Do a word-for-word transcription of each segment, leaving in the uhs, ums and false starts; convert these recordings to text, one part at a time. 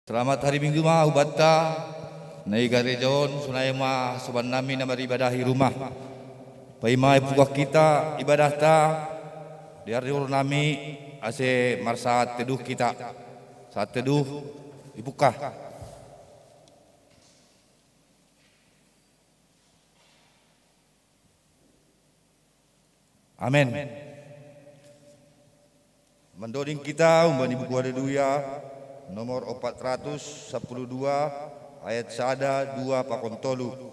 Selamat hari Minggu ma ubanta na i gareja on, sonai ma soban nami na maribadai rumah. Paima ipukah hita ibadahta, diarrur nami ase marsaat teduh hita. Saat teduh ipukah. Amen. Mandoding hita humbani buku Haleluya nomor opat ratus sapuluh dua, ayat sada, dua pakon tolu.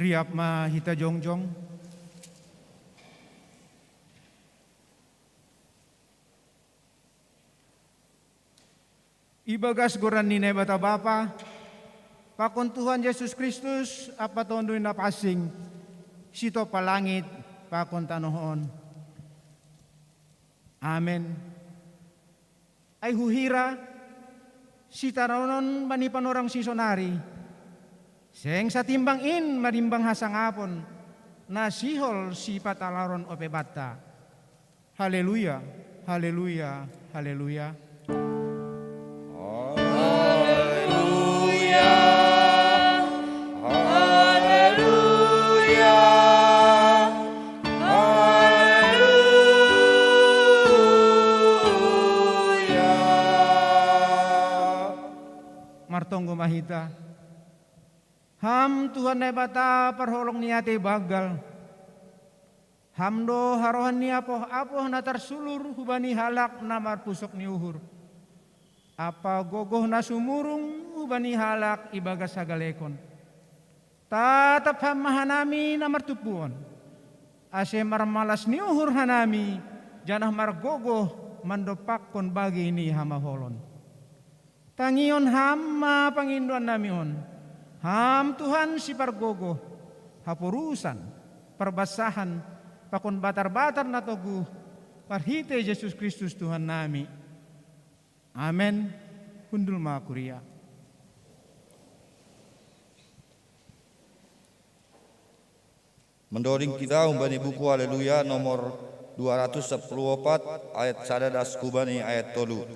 Riap ma hita jongjong. Ibagas goran ni Naibata Bapa, pakon Tuhan Jesus Kristus, ampa Tonduy Napansing, sitompa langit pakon tanoh on. Amen. Ai huhira, sitaraonon bani panorang sisonari, seng satimbang in manimbang hasangapon, na sihol sipatalaron ope banta. Haleluya, haleluya, haleluya. Haleluya, haleluya, haleluya. Martonggo ma hita. Ham Tuhan Naibata parholong ni atei banggal. Ham do harohan ni apoh-apoh na tarsulur hubani halak na marpusok ni uhur, ampa gogoh na sumurung hubani halak ibagas hagalekon. Tatap Ham ma hanami na martumpu on, ase marmalas ni uhur hanami, janah margogoh mandompakkon bagei ni hamaolon. Tangion Ham ma pangindoannami on, Ham Tuhan Sipargogoh, haporusan, parbansahan, pakon batar-batar na toguh, marhitei Jesus Kristus Tuhannami. Amen. Hundul ma kuria. Mandoding hita humbani buku Haleluya nomor dua ratus sapuluh opat, ayat sada das hubani ayat tolu.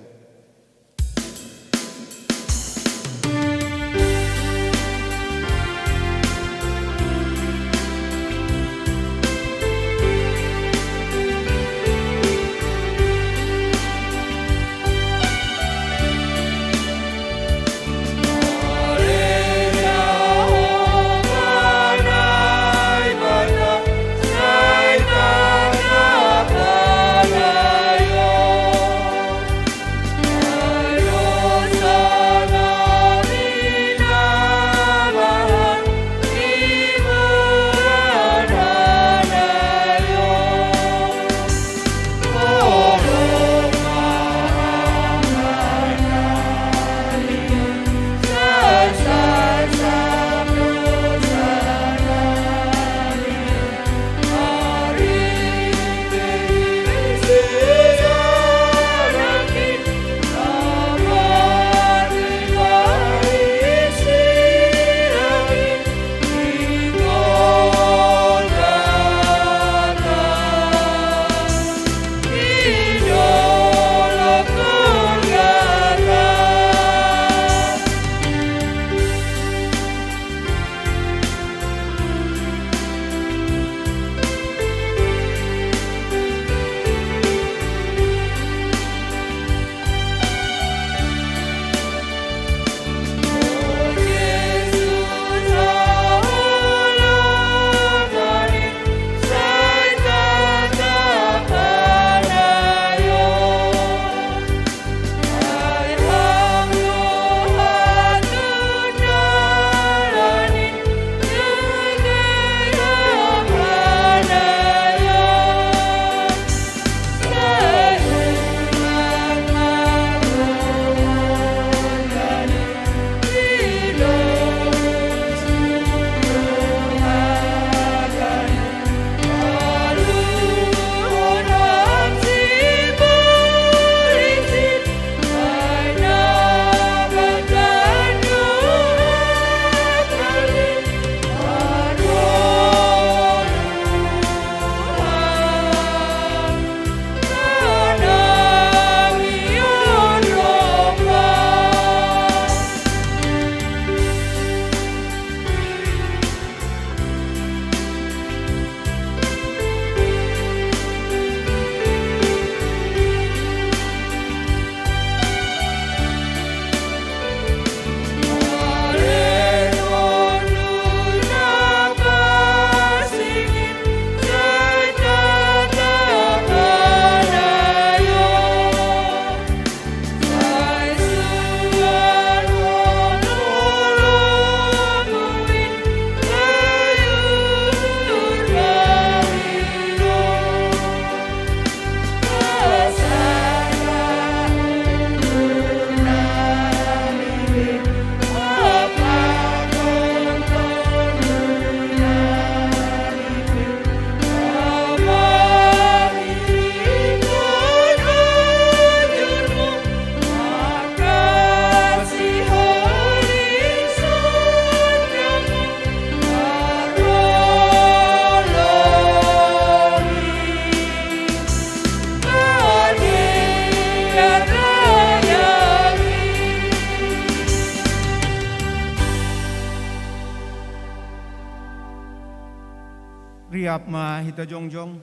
Ap ma hita jongjong.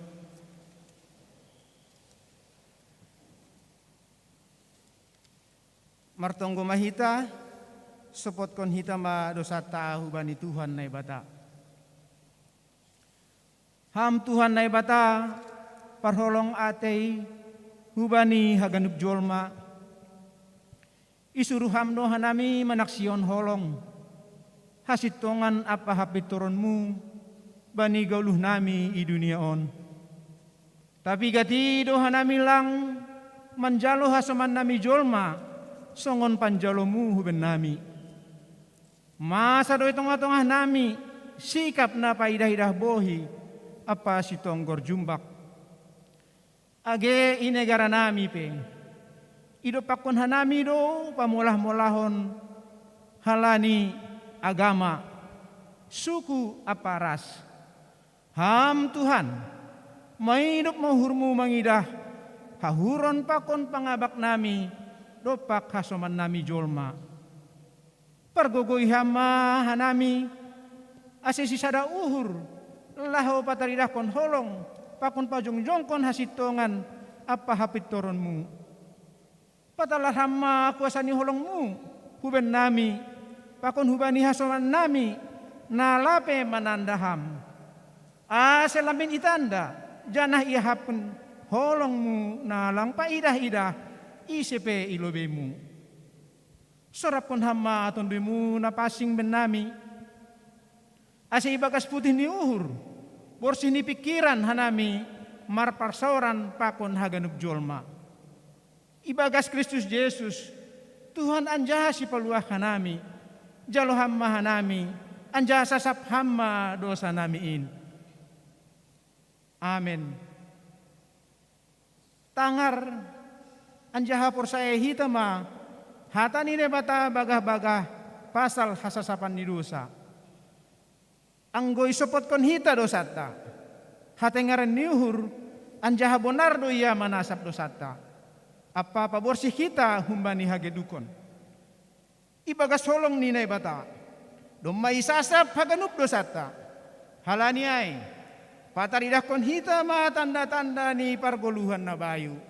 Martonggo ma hita, sopotkon hita ma dosanta hubani Tuhan Naibata. Ham Tuhan Naibata, parholong atei hubani haganup jolma, isuruh Ham do hanami manaksihon holong, hasintongan ampa hapintoronMu bani goluhnami i dunia on. Tapigat i do hanami lang manjalo hasomannami jolma, songon panjaloMu hubannami. Masa do i tongah-tongahnami sikap na paidah-idah bohi ampa sitonggor jumbak. Age i negaranami pe, idompakkon hanami do pamolah-molahon halani agama, suku ampa ras. Ham Tuhan, maidop ma uhurMu mangidah hahuron pakon pangabaknami dompak hasomannami jolma. Pargogoi Ham ma hanami, ase sisada uhur, laho pataridahkon holong pakon pajongjongkon hasintongan ampa hapintoronMu. Patalar Ham ma kuasa ni holongMu hubannami, pakon hubani hasomannami na lape mananda Ham. Ase lambin itanda, janah iahapkon holongMu na lang paidah-idah ise pe i lobeiMu. Sorapkon Ham ma TonduyMu na pansing bennami, ase ibagas putih ni uhur, borsih ni pingkiran hanami marparsaoran pakon haganup jolma. Ibagas Kristus Jesus, Tuhan anjaha Sipaluah hanami, jalo Ham ma hanami, anjaha sasap Ham ma dousanami in. Amen. Tangar, anjaha porsaya hita ma hata ni Naibata bagah-bagah pasal hasasapan ni dousa. Anggo isopotkon hita dousanta, hatengaran ni uhur, anjaha bonar do Ia manasap dousanta, ampa paborsih hita humbani hagedukon. Ibagas holong ni Naibata, domma isasap haganup dousanta. Halani ai, pataridahkon hita ma tanda-tanda ni pargoluhan na bayu.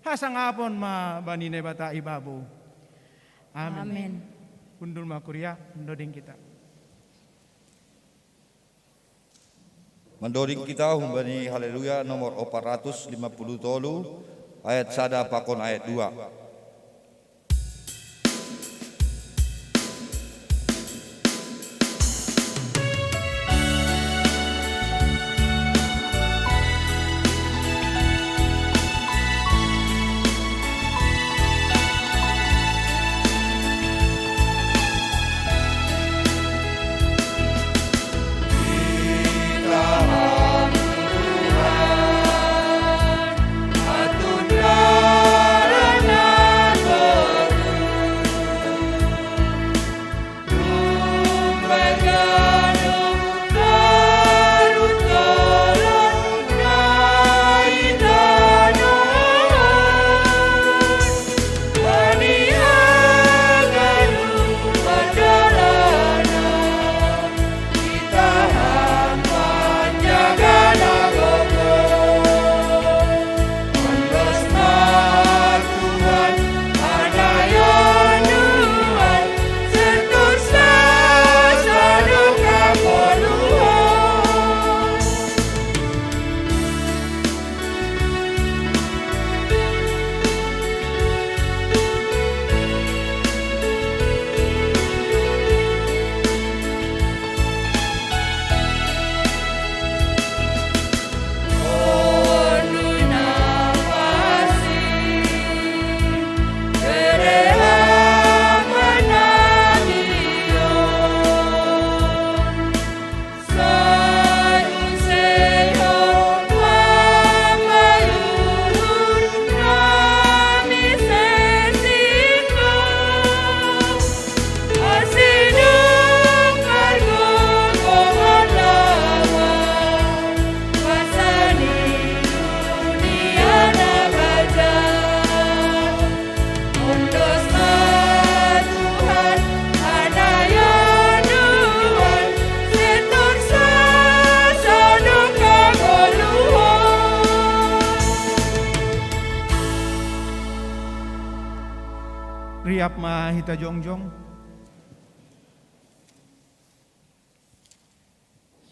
Hasangapon ma bani Naibata i babou. Amen. Amen. Hundul ma kuria, mandoding hita. Mandoding hita humbani Haleluya nomor opat ratus lima puluh tolu, ayat sada pakon ayat dua. Riap ma hita jongjong.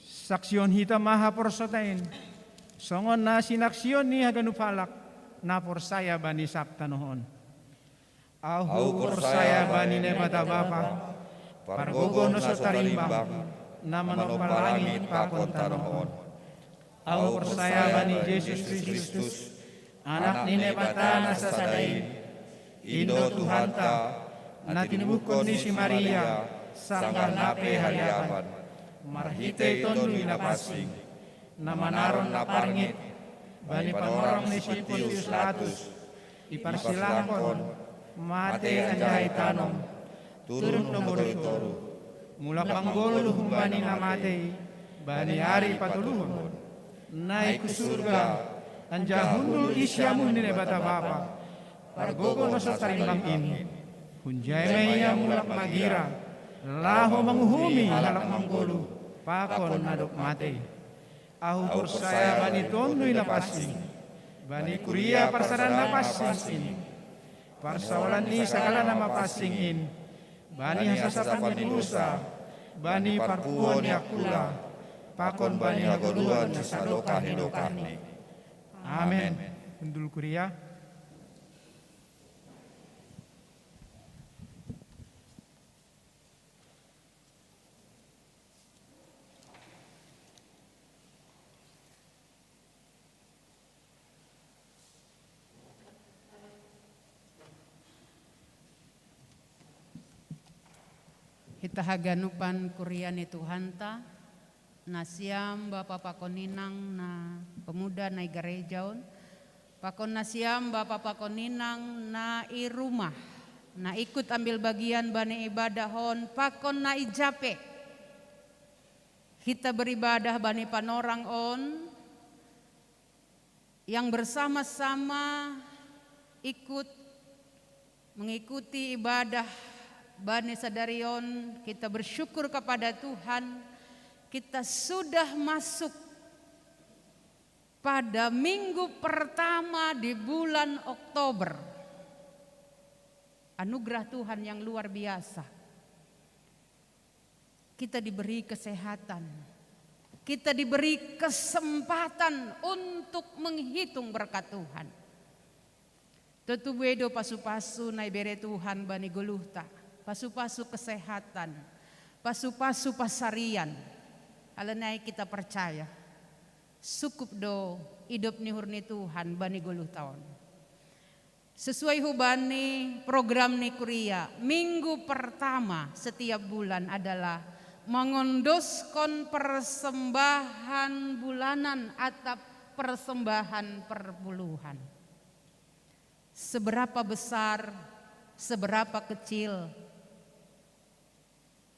Saksihon hita ma haporsayaon in, songon na sinaksihon ni haganup halak na porsaya bani sab tanoh on. Ahu porsaya bani Naibata Bapa, pargogoh na so tarimbang, na manompa langit pakon tanoh on. Ahu porsaya bani Jesus Kristus, Anak ni Naibata na sasada in, Indo Tuhanta, na tinubuhkon ni si Maria, sanggah na pe haliapan, marhitei Tonduy Napansing, na manaron na parngit bani panorang ni si Pontius Latus, diparsilangkon, mate anjaha itanom, turun nang boru i toruh, mulak manggoluh humbani na matei bani ari patoluhon, naik hu surga, anjaha hundul i siamun ni Naibata Bapa, pargogoh na so tarimbang in. Hunjai ma ia mulak magira, laho manguhumi halak manggoluh pakon na dob matei. Ahu porsaya bani Tonduy Napansing, bani kuria parsadaan na pansing, parsaolan ni sagala na mapansing in, bani hasasapan ni dosa, bani parpuho ni angkula, pakon bani hagoluhan na sadokah ni dokahni. Amen. Hundul kuria. Hita haganupan kuria ni Tuhanta, nasiam bapa pakon inang na pemuda na i gareja on, pakon nasiam bapa pakon inang na i rumah, na ikut ambil bagian bani ibadah on, pakon na i ja pe hita beribadah bani panorang on, yang bersama-sama ikut mengikuti ibadah bani sadari on, kita bersyukur kepada Tuhan, kita sudah masuk pada minggu pertama di bulan Oktober. Anugerah Tuhan yang luar biasa. Kita diberi kesehatan. Kita diberi kesempatan untuk menghitung berkat Tuhan. Tutu bue do pasu-pasu na ibere Tuhan bani goluhta, pasu-pasu kesehatan, pasu-pasu pasarian. Alani ai kita percaya, sukup do idop ni uhur ni Tuhan bani goluhta on. Sesuai hubani program ni kuria, minggu pertama setiap bulan adalah mengondoskon persembahan bulanan atau persembahan perpuluhan. Seberapa besar, seberapa kecil,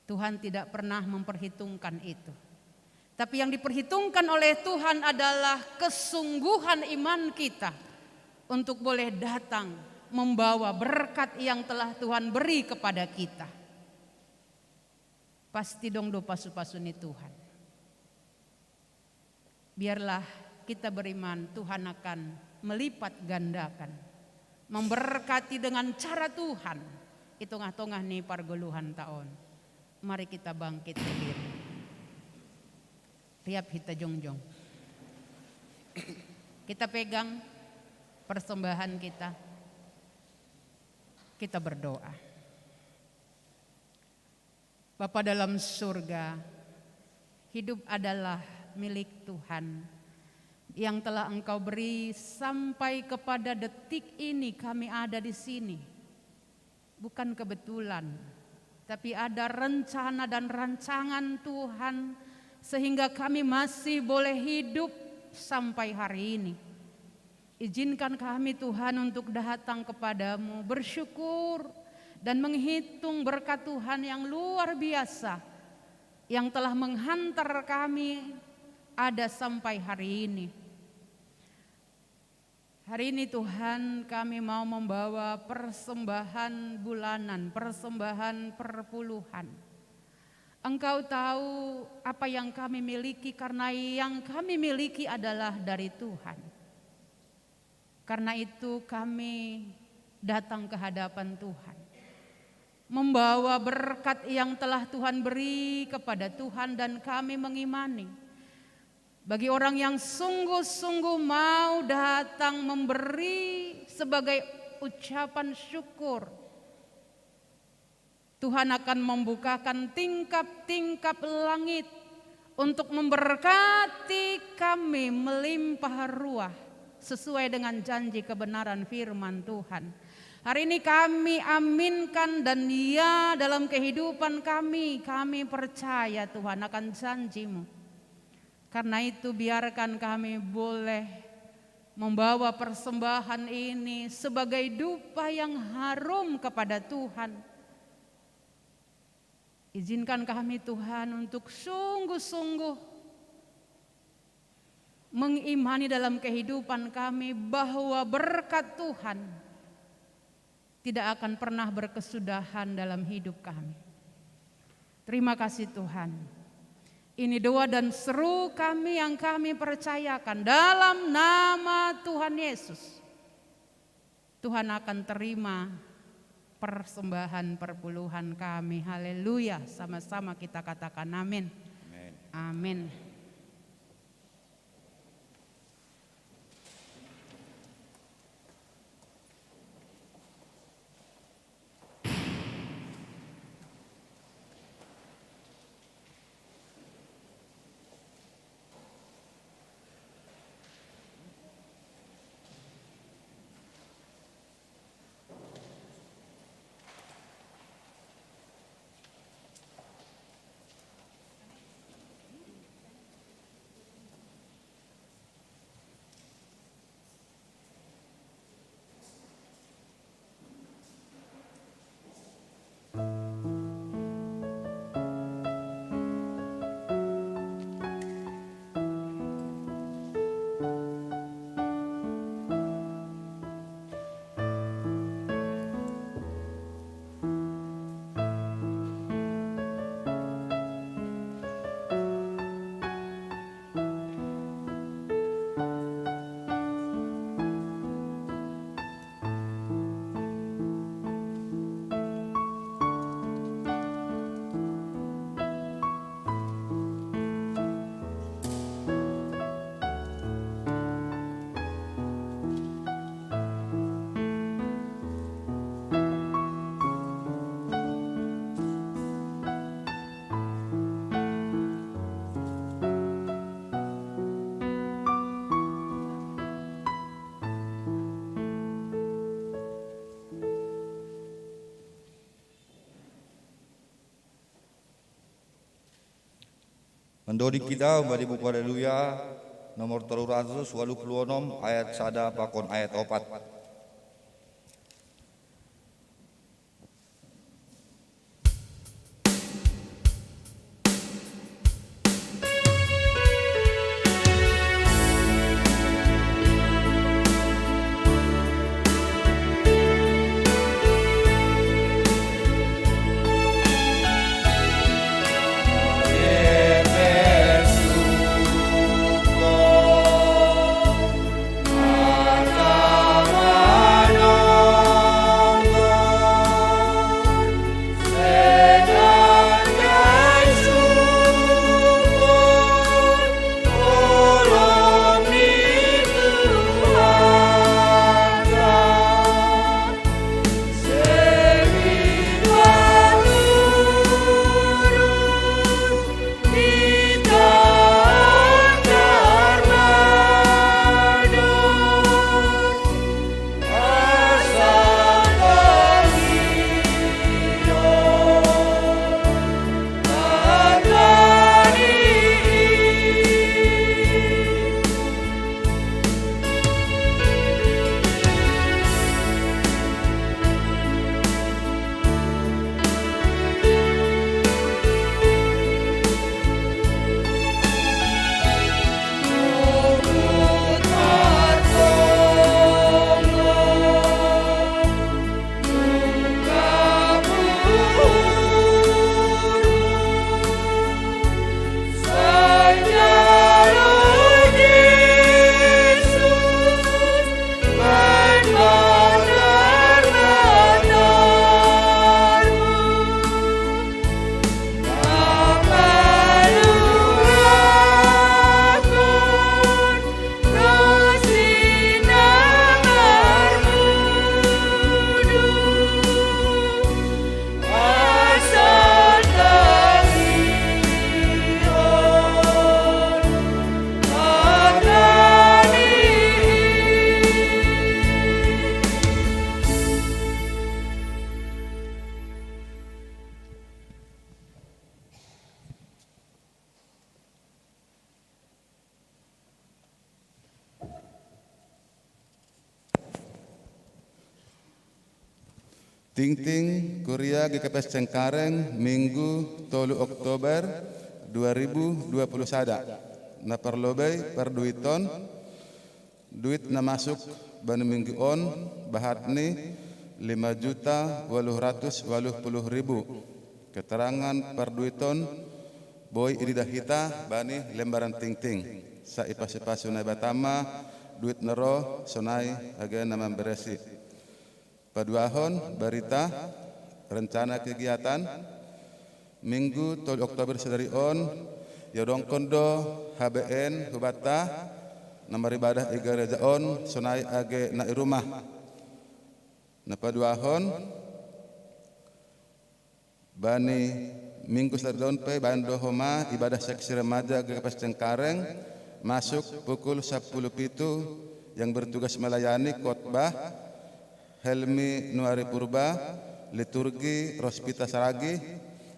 Tuhan tidak pernah memperhitungkan itu. Tapi yang diperhitungkan oleh Tuhan adalah kesungguhan iman kita untuk boleh datang membawa berkat yang telah Tuhan beri kepada kita. Pasti dong do pasu-pasu ni Tuhan. Biarlah kita beriman, Tuhan akan melipat gandakan, memberkati dengan cara Tuhan di tongah-tongah ni pargoluhanta on. Mari kita bangkit berdiri. Riap hita jongjong. Kita pegang persembahan kita. Kita berdoa. Bapa dalam surga, hidup adalah milik Tuhan yang telah Engkau beri sampai kepada detik ini kami ada di sini. Bukan kebetulan, tapi ada rencana dan rancangan Tuhan sehingga kami masih boleh hidup sampai hari ini. Izinkan kami, Tuhan, untuk datang kepada-Mu, bersyukur dan menghitung berkat Tuhan yang luar biasa yang telah menghantar kami ada sampai hari ini. Hari ini, Tuhan, kami mau membawa persembahan bulanan, persembahan perpuluhan. Engkau tahu apa yang kami miliki, karena yang kami miliki adalah dari Tuhan. Karena itu kami datang ke hadapan Tuhan. membawa berkat yang telah Tuhan beri kepada Tuhan, dan kami mengimani. Bagi orang yang sungguh-sungguh mau datang memberi sebagai ucapan syukur, Tuhan akan membukakan tingkap-tingkap langit untuk memberkati kami melimpah ruah sesuai dengan janji kebenaran firman Tuhan. Hari ini kami aminkan dan ya, dalam kehidupan kami, kami percaya, Tuhan, akan janji-Mu. Karena itu, biarkan kami boleh membawa persembahan ini sebagai dupa yang harum kepada Tuhan. Izinkan kami, Tuhan, untuk sungguh-sungguh mengimani dalam kehidupan kami bahwa berkat Tuhan tidak akan pernah berkesudahan dalam hidup kami. Terima kasih, Tuhan. Ini doa dan seru kami yang kami percayakan dalam nama Tuhan Yesus. Tuhan akan terima persembahan perpuluhan kami. Haleluya. Sama-sama kita katakan amin. Amin. Amin. Mendoni kita umbari buku Haleluya nomor telu ratus walu puluh onom, ayat sada pakon ayat opat. Tingting kuria G K P S Cengkareng, Minggu tolu Oktober dua ribu dua puluh sada. Na parlobei parduiton, duit na masuk bani minggu on bahatni lima juta waluh ratus waluh puluh ribu. Keterangan parduiton boi ididah hita bani lembaran tingting. Sa ipasu-pasu Naibata ma duit na ro sonai age na mamberesi. Paduahon, barita, rencana kegiatan, Minggu tolu Oktober sadari on, iodongkon do H B N hubanta na maribadah i gareja on sonai age na i rumah. Na paduahon, bani Minggu sadari on pe baen do homa ibadah seksi remaja G K P S Cengkareng, masuk pukul sapuluh pitu, yang bertugas melayani khotbah Helmi Nuari Purba, liturgi Rospita Saragih,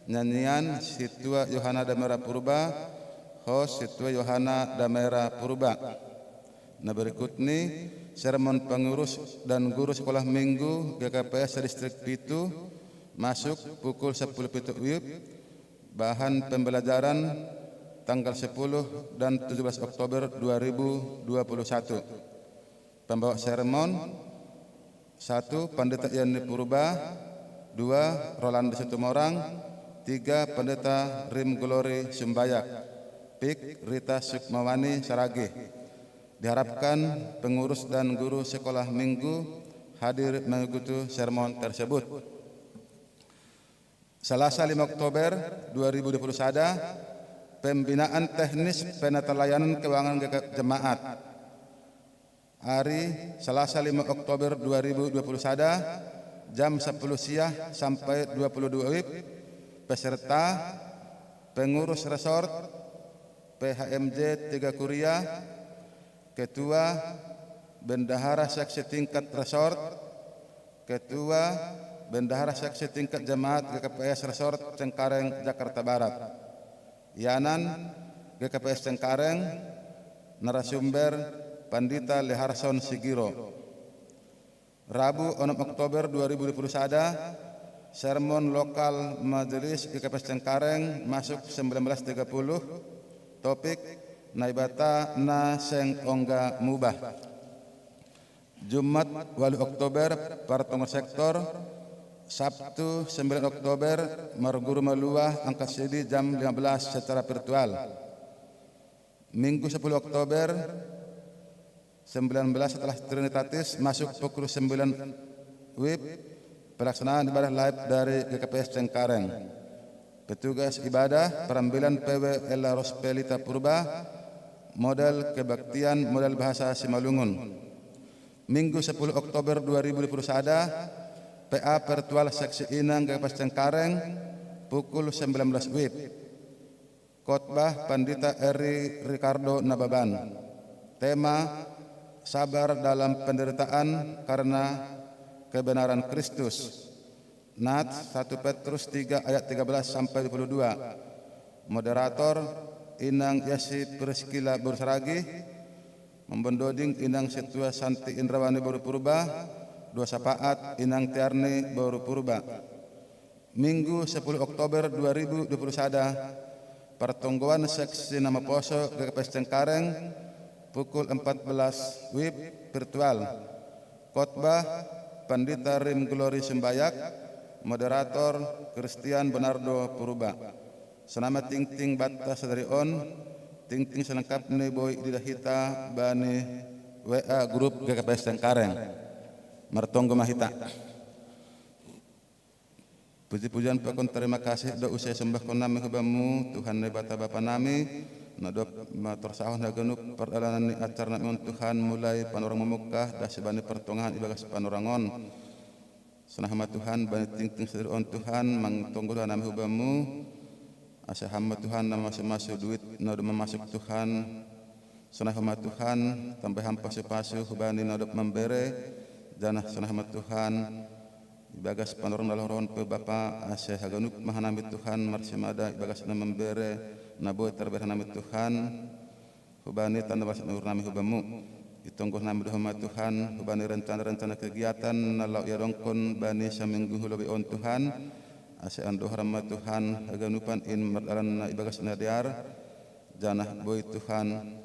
nyanyian Situa Yohana Damera Purba, host Situa Yohana Damera Purba. Na berikutni, sermon pengurus dan guru sekolah minggu G K P S distrik pitu, masuk pukul sapuluh pitu wib, bahan pembelajaran tanggal sapuluh dan tujuh belas Oktober dua ribu dua puluh satu. Pembawa sermon, satu, Pandita Ian Purba, dua, Rolanda Situmorang, tiga, Pandita Rim Glory Sumbayak, pik Rita Sukmawani Saragih. Diharapkan pengurus dan guru sekolah minggu hadir mengikuti sermon tersebut. Salasa lima Oktober dua ribu dua puluh sada, pembinaan teknis penata layanan keuangan ge-, jemaat. Ari Salasa lima Oktober dua ribu dua puluh sada, jam sapuluh siah sampai dua puluh dua wib, peserta, pengurus resort, P H M J tiga Kuria, ketua, bendahara seksi tingkat resort, ketua, bendahara seksi tingkat jemaat G K P S Resort Cengkareng, Jakarta Barat. Ianan, G K P S Cengkareng, narasumber, Pandita Leharson Sigiro. Rabu, onom Oktober dua ribu dua puluh sada, sermon lokal Majelis G K P S Cengkareng masuk sembilan belas tiga puluh, topik Naibata na seng ongga mubah. Jumat, walu Oktober, partongon sektor, Sabtu, sembilan Oktober, marguru maluah angkat sidi jam lima belas secara virtual. Minggu sapuluh Oktober, sembilan belas setelah Trinitatis, masuk pukul sembilan wib, pelaksanaan ibadah live dari G K P S Cengkareng. Petugas ibadah, perambilan P W Ella Rospelita Purba, modal kebaktian, modal bahasa Simalungun. Minggu sapuluh Oktober dua ribu dua puluh sada, P A virtual seksi Inang G K P S Cengkareng, pukul sembilan belas wib. Khotbah Pandita Eri Ricardo Nababan. Tema, Sabar dalam penderitaan karena kebenaran Kristus. Nats satu Petrus tiga ayat tiga belas sampai dua puluh dua. Moderator, Inang Yasi Priskila Boru Saragih. Mambondoding, Inang Situa Santi Indrawani Boru Purba. Dua syafaat, Inang Tiarni Boru Purba. Minggu sapuluh Oktober dua ribu dua puluh sada, partonggoan seksi na maposo G K P S Cengkareng, pukul empat belas wib, virtual. Khotbah, Pandita Rim Glory Sumbayak, moderator, Christian Bernardo Purba. Sonai ma tingting banta sadari on, tingting selengkapni boi ididah hita bani W A grup G K P S Cengkareng. Martonggo ma hita. Puji-pujian pakon tarima kasih do use sembahkon nami hu Bamu, Tuhan Naibata Bapa nami, na dob matorsahon haganup pardalanan ni acara nami on, Tuhan, mulai panorang mamungkah, das bani partongahan ibagas panorang on. Sonai homa Tuhan, bani tingting sadari on, Tuhan, mangtonggo do nami hu Bamu, asa Ham ma Tuhan na mamasu-masu duit na dob mamasuk, Tuhan. Sonai homa Tuhan, tambai Ham pasu-pasu hubani na dob mambere, janah sonai homa Tuhan, ibagas panorang na laho rohon pe Bapa, ase haganup ma hanami, Tuhan, marsimada ibagas na mambere, na boi tarbere hanami, Tuhan, hubani tanda marasa na uhur nami hu Bamu. Itonggo hanami dohoma Tuhan, hubani rencana-rencana kegiatan na laho iadongkon bani saminggu hu lobei on Tuhan, ase andohar ma Tuhan haganupan in mardalan na ibagas na dear, janah boi Tuhan,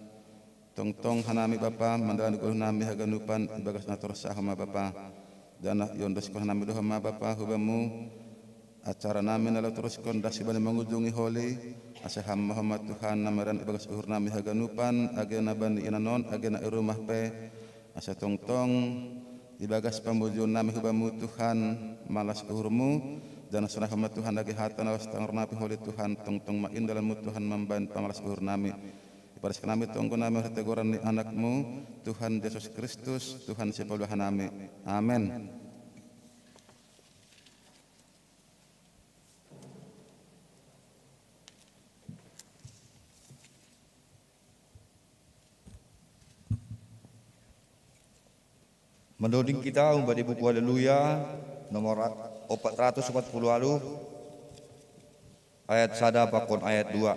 tongtong hanami Bapa, mandalani goluhnami haganupan ibagas na torsaho ma Bapa, janah iondoskon hanami dohoma Bapa hu Bamu, acara nami na laho teruskon das hubani mangujungi holi, ase Ham ma homa Tuhan na marean ibagas uhurnami haganupan, age na bani inanon, age na i rumah pe, ase tongtong ibagas pamujuon nami hu Bamu Tuhan, malas uhurMu, janah sonai homa Tuhan age hata na laho sitangor nami holi Tuhan, tongtong ma in dalanMu Tuhan mambahen pamalas uhurnami. Ipadas hanami tonggo nami marhitei goran ni AnakMu, Tuhan Jesus Kristus, Tuhan Sipalua hanami. Amen. Mandoding kita umbah di buku Haleluya, nomor opat ratus opat puluh walu, ayat sada pakon ayat dua.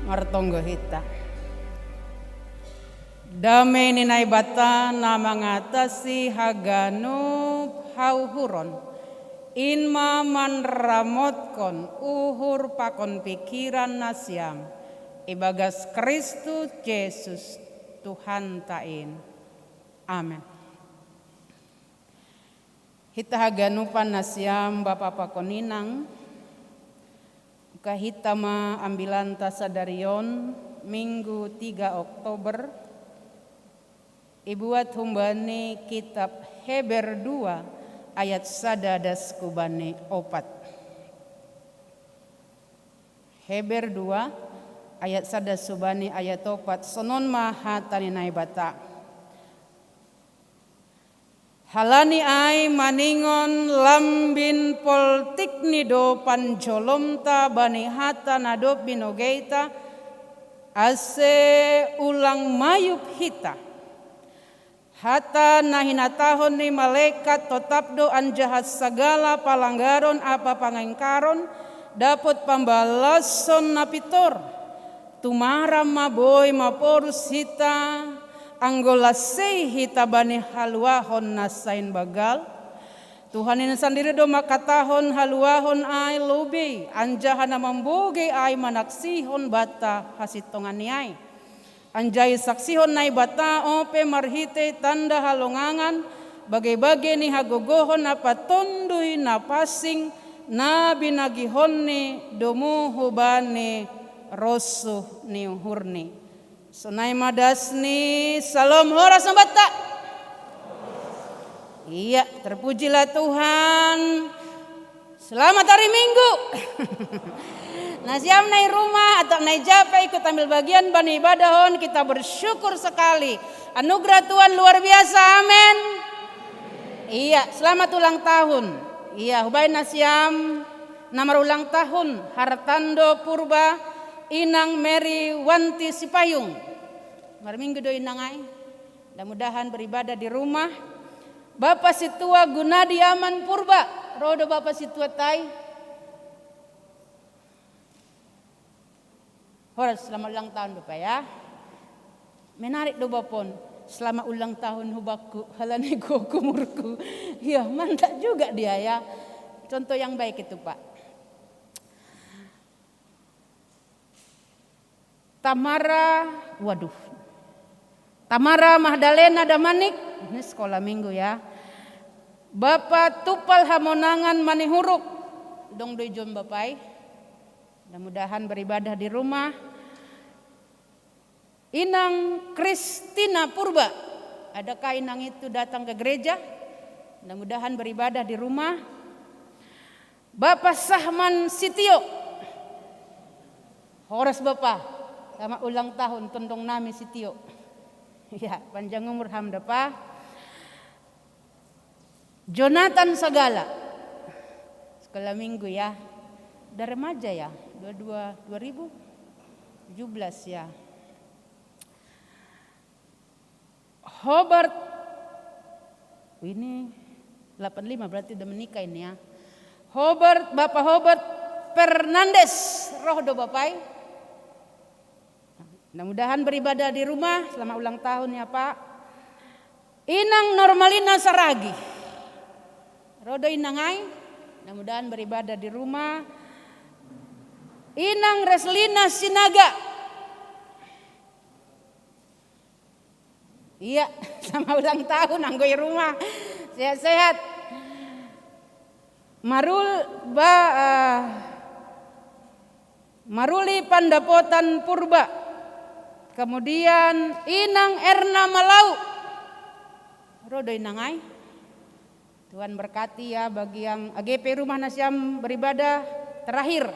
Martonggo hita. Dame ni Naibata na mangatasi haganup hauhuron, In ma manramotkon uhur pakon pikiran nasiam ibagas Kristus Jesus Tuhanta in. Amen. Hita haganupan nasiam bapa pakon inang, kahita ma ambilanta sadarion, Minggu tiga Oktober, ibuat humbani kitab Heber dua ayat sada das kubani opat. Heber dua ayat sada subani ayat opat, sonon ma hata ni Naibata. Halani ai maningon lambin poltikni do panjolomta bani hata na dob binogeita, ase ulang mayup hita. Hata na hinatahon ni malekat totap do, anjaha sagala palanggaron ampa pangaingkaron dapot pambalason na pintor. Tumaram ma boi maporus hita, anggo lasei hita bani haluahon na sain banggal. Tuhan in sandiri do mangkatahon haluahon ai lobei, anjaha na mambogei ai manaksihon banta hasintonganni ai. Anjaha isaksihon Naibata ope marhitei tanda halongangan, bage-bage ni hagogohon ampa Tonduy Na Pansing na binagihonni domu hubani rosuh ni uhurni. Sonai ma das ni Salom. Horas ma banta. Iya, terpujilah Tuhan. Selamat hari Minggu. Nasiam na i rumah atau na i ja pe ikut ambil bagian bani ibadah on, kita bersyukur sekali. Anugerah Tuhan luar biasa. Amin. Iya, selamat ulang tahun. Iya, hubaen nasiam na marulang tahun, Hartando Purba, Inang Mary Wanti Sipayung. Marminggu do inang ai. Mudah-mudahan beribadah di rumah. Bapa Sintua Gunadi Aman Purba, ro do Bapa Sintua tai? Horas, selamat ulang tahun Bapa ya. Menarik do Bapa on, selamat ulang tahun hubakku, halani gok umurku. Ya, mantap juga dia ya. Contoh yang baik itu, Pak. Tamara, waduh. Tamara Magdalena Damanik, ini sekolah minggu ya. Bapa Tupal Hamonangan Manihuruk, dong do i jon Bapa i. Mudah-mudahan beribadah di rumah. Inang Kristina Purba, adakah inang itu datang ke gereja? Mudah-mudahan beribadah di rumah. Bapa Sahman Sitio. Horas Bapa, selamat ulang tahun tondong nami Sitio. Ya, panjang umur ham Bapa. Jonathan Sagala. Sekolah minggu ya. Udah remaja ya, dua dua, dua ribu tujuh belas ya. Hobart, ini delapan lima, berarti udah menikah ini ya. Hobart, Bapak Hobart Fernandes, ro do Bapa i. Mudah-mudahan beribadah di rumah, selamat ulang tahun ya Pak. Inang Normalina Saragi, ro do inang ai. Mudah-mudahan beribadah di rumah. Inang Reslina Sinaga. Iya, selamat ulang tahun, anggo i rumah. Sehat-sehat. Marul, ba, eh, Maruli Pandapotan Purba. Kemudian Inang Erna Malau. Ro do inang ai. Tuhan berkati ya bagi yang A G P rumah nasiam beribadah terakhir.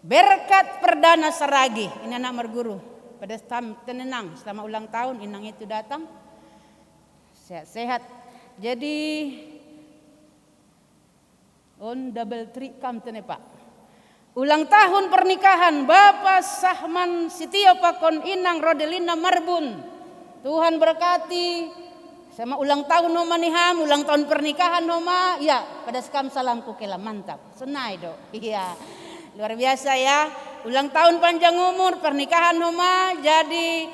Berkat Perdana Saragi, ini anak marguru. Pada stam tenenang, selamat ulang tahun, inang itu datang. Sehat-sehat. Jadi on double tree kam tene Pak. Ulang tahun pernikahan Bapa Sahman Sitio pakon Inang Rodelina Marbun. Tuhan berkati. Sama ulang tahun homa ni ham, ulang tahun pernikahan homa. Ya, pada sekam salam kukela, mantap. Sonai do. Iya. Luar biasa ya. Ulang tahun panjang umur, pernikahan homa. Jadi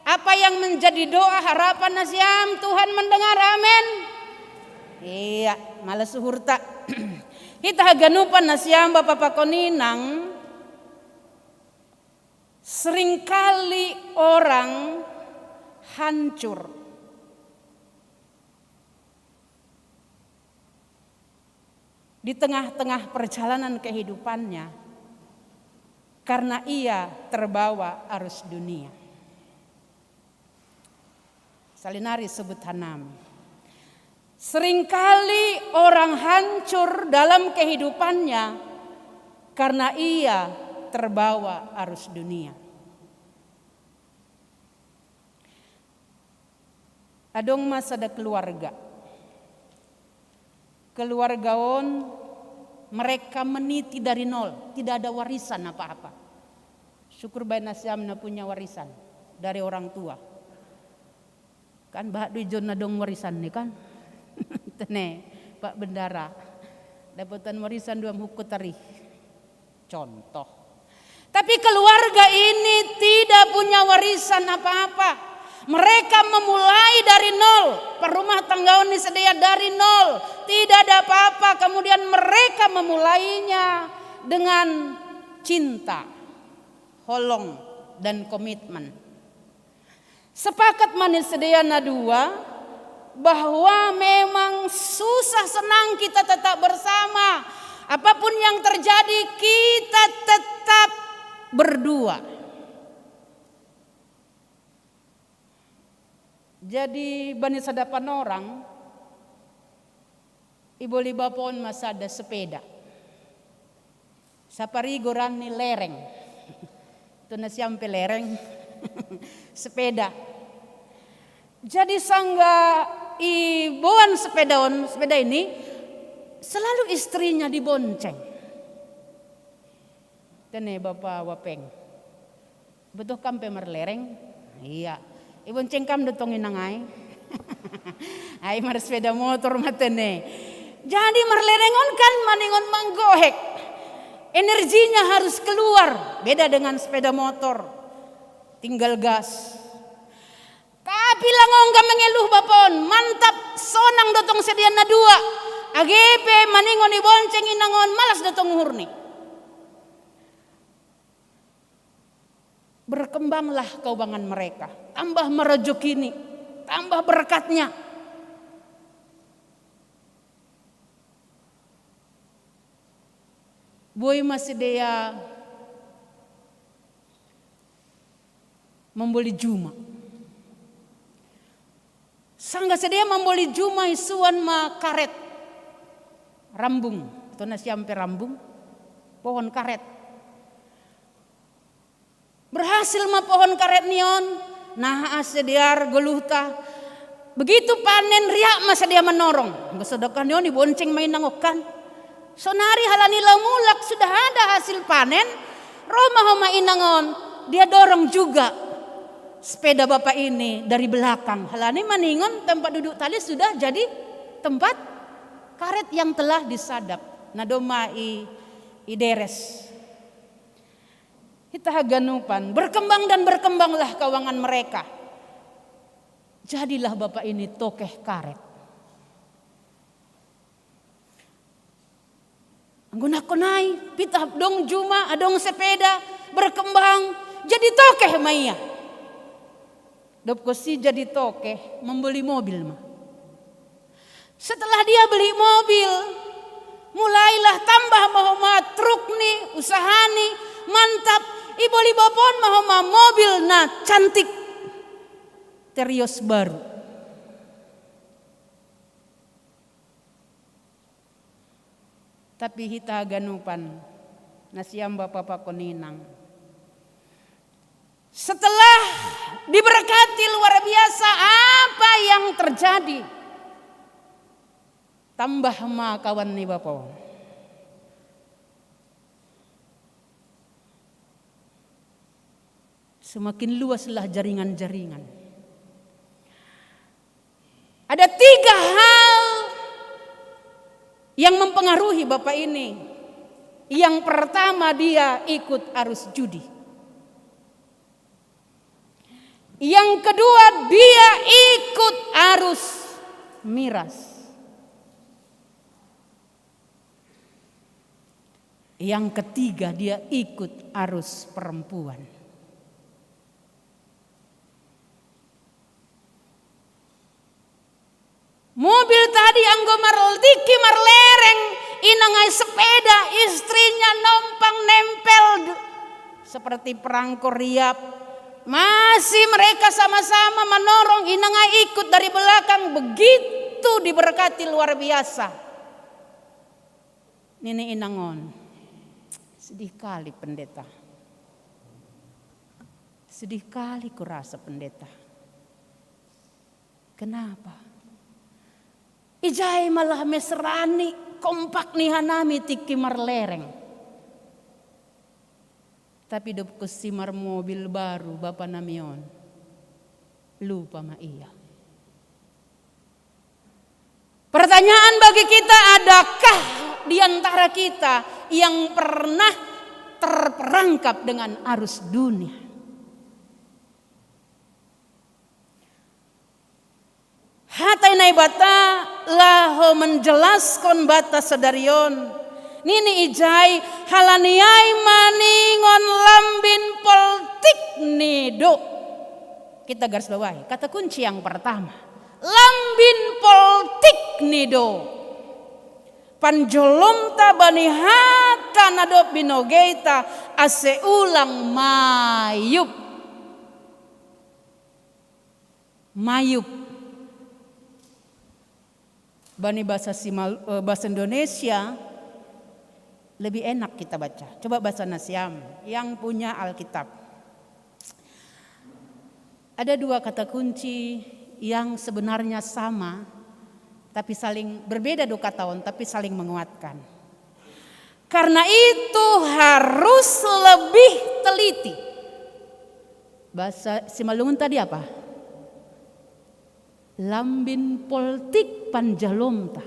apa yang menjadi doa harapan nasiam, Tuhan mendengar. Amin. Iya, mala suhurta. Hita haganupan na siamba papakoninang, seringkali orang hancur di tengah-tengah perjalanan kehidupannya karena ia terbawa arus dunia. Salinari sebut hanami. Seringkali orang hancur dalam kehidupannya karena ia terbawa arus dunia. Adong ma sada keluarga. Keluarga on, mereka meniti dari nol, tidak ada warisan apa-apa. Syukur bae na siam na punya warisan dari orang tua. Kan bahat do ijon na dong warisan ni kan. Tene, Pak Bendara. Dapotan warisan duam huku tari. Contoh. Tapi keluarga ini tidak punya warisan apa-apa. Mereka memulai dari nol. Perumah tangga ni sedia dari nol. Tidak ada apa-apa. Kemudian mereka memulainya dengan cinta, holong, dan komitmen. Sepakat ma ni sedia na dua bahwa memang susah senang kita tetap bersama. Apapun yang terjadi, kita tetap berdua. Jadi bani sada panorang, iboli bapa on ma sada sepeda. Sapari goran ni lereng. Tu na siam pe lereng. Sepeda. Jadi sangga iboan sepeda on, sepeda ini selalu istrinya dibonceng. Tene bapa Wapeng. Betul kam pe marlereng? Iya. Ibonceng kam do tong inang ai. Ai marsepeda motor ma tene. Jadi marlereng on kan maningon manggohek. Energinya harus keluar. Beda dengan sepeda motor. Tinggal gas. Tapi langong ka mengeluh bapa on, mantap sonang do tong sedia na dua. Age pe maningon ibonceng inang on malas do tong uhurni. Berkembanglah keuangan mereka, tambah ma rezeki ni, tambah berkatnya. Boi ma sedia mamboli juma. Sangga sedia mamboli juma isuan ma karet. Rambung, tu na siam pe rambung, pohon karet. Berhasil ma pohon karet ni on, naha sedia goluhta. Begitu panen riak ma sedia manorong. Anggo sedekah ni on ibonceng ma inang on kan. Sonari halani lau mulak sudah ada hasil panen, ro ma homa inang on, dia dorong juga sepeda bapa ini dari belakang. Halani maningon tempat duduk tali sudah jadi tempat karet yang telah disadap. Na doma i, i deres. Hita haganupan, berkembang dan berkembanglah keuangan mereka. Jadilah bapa ini tokeh karet. Anggo nangkon ai, pitah dong juma, adong sepeda, berkembang, jadi tokeh ma ia. Dob konsi jadi tokeh, mamboli mobil ma. Setelah dia beli mobil, mulailah tambah ma homa truk ni, usaha ni, mantap, iboli bapa on ma homa mobil na cantik. Terios baru. Tapi hita haganupan, na siamba papakoninang. Setelah diberkati luar biasa, apa yang terjadi? Tambah ma kawan ni bapa on. Semakin luaslah jaringan-jaringan. Ada tiga hal yang mempengaruhi bapa ini. Yang pertama, dia ikut arus judi. Yang kedua, dia ikut arus miras. Yang ketiga, dia ikut arus perempuan. Mobil tadi anggo marltiki marlereng, ina ngai sepeda, istrinya nompang nempel seperti perangko riap. Masih mereka sama-sama menorong, ina ngai ikut dari belakang, begitu diberkati luar biasa. Nini inang on, sedih kali pendeta. Sedih kali kurasa pendeta. Kenapa? Ijai malah mesrani, kompak ni hanami tikki marlereng. Tapi dob kosi marmobil baru bapa nami on, lupa ma ia. Pertanyaan bagi kita, adakah di antara kita yang pernah terperangkap dengan arus dunia? Hata Naibata laho menjelaskan bata sadarion. Nini ijai, halani ai maningon lambin poltik nido. Kita garis bawahi, kata kunci yang pertama. Lambin poltik nido. Panjolomta bani hata na dob binogeita ase ulang mayup. Mayup. Bani bahasa Simal, eh, bahasa Indonesia lebih enak kita baca. Coba bahasa nasiam yang punya Alkitab. Ada dua kata kunci yang sebenarnya sama, tapi saling berbeda dua kata on, tapi saling menguatkan. Karena itu harus lebih teliti. Bahasa Simalungun tadi apa? Lambin poltik panjolomta.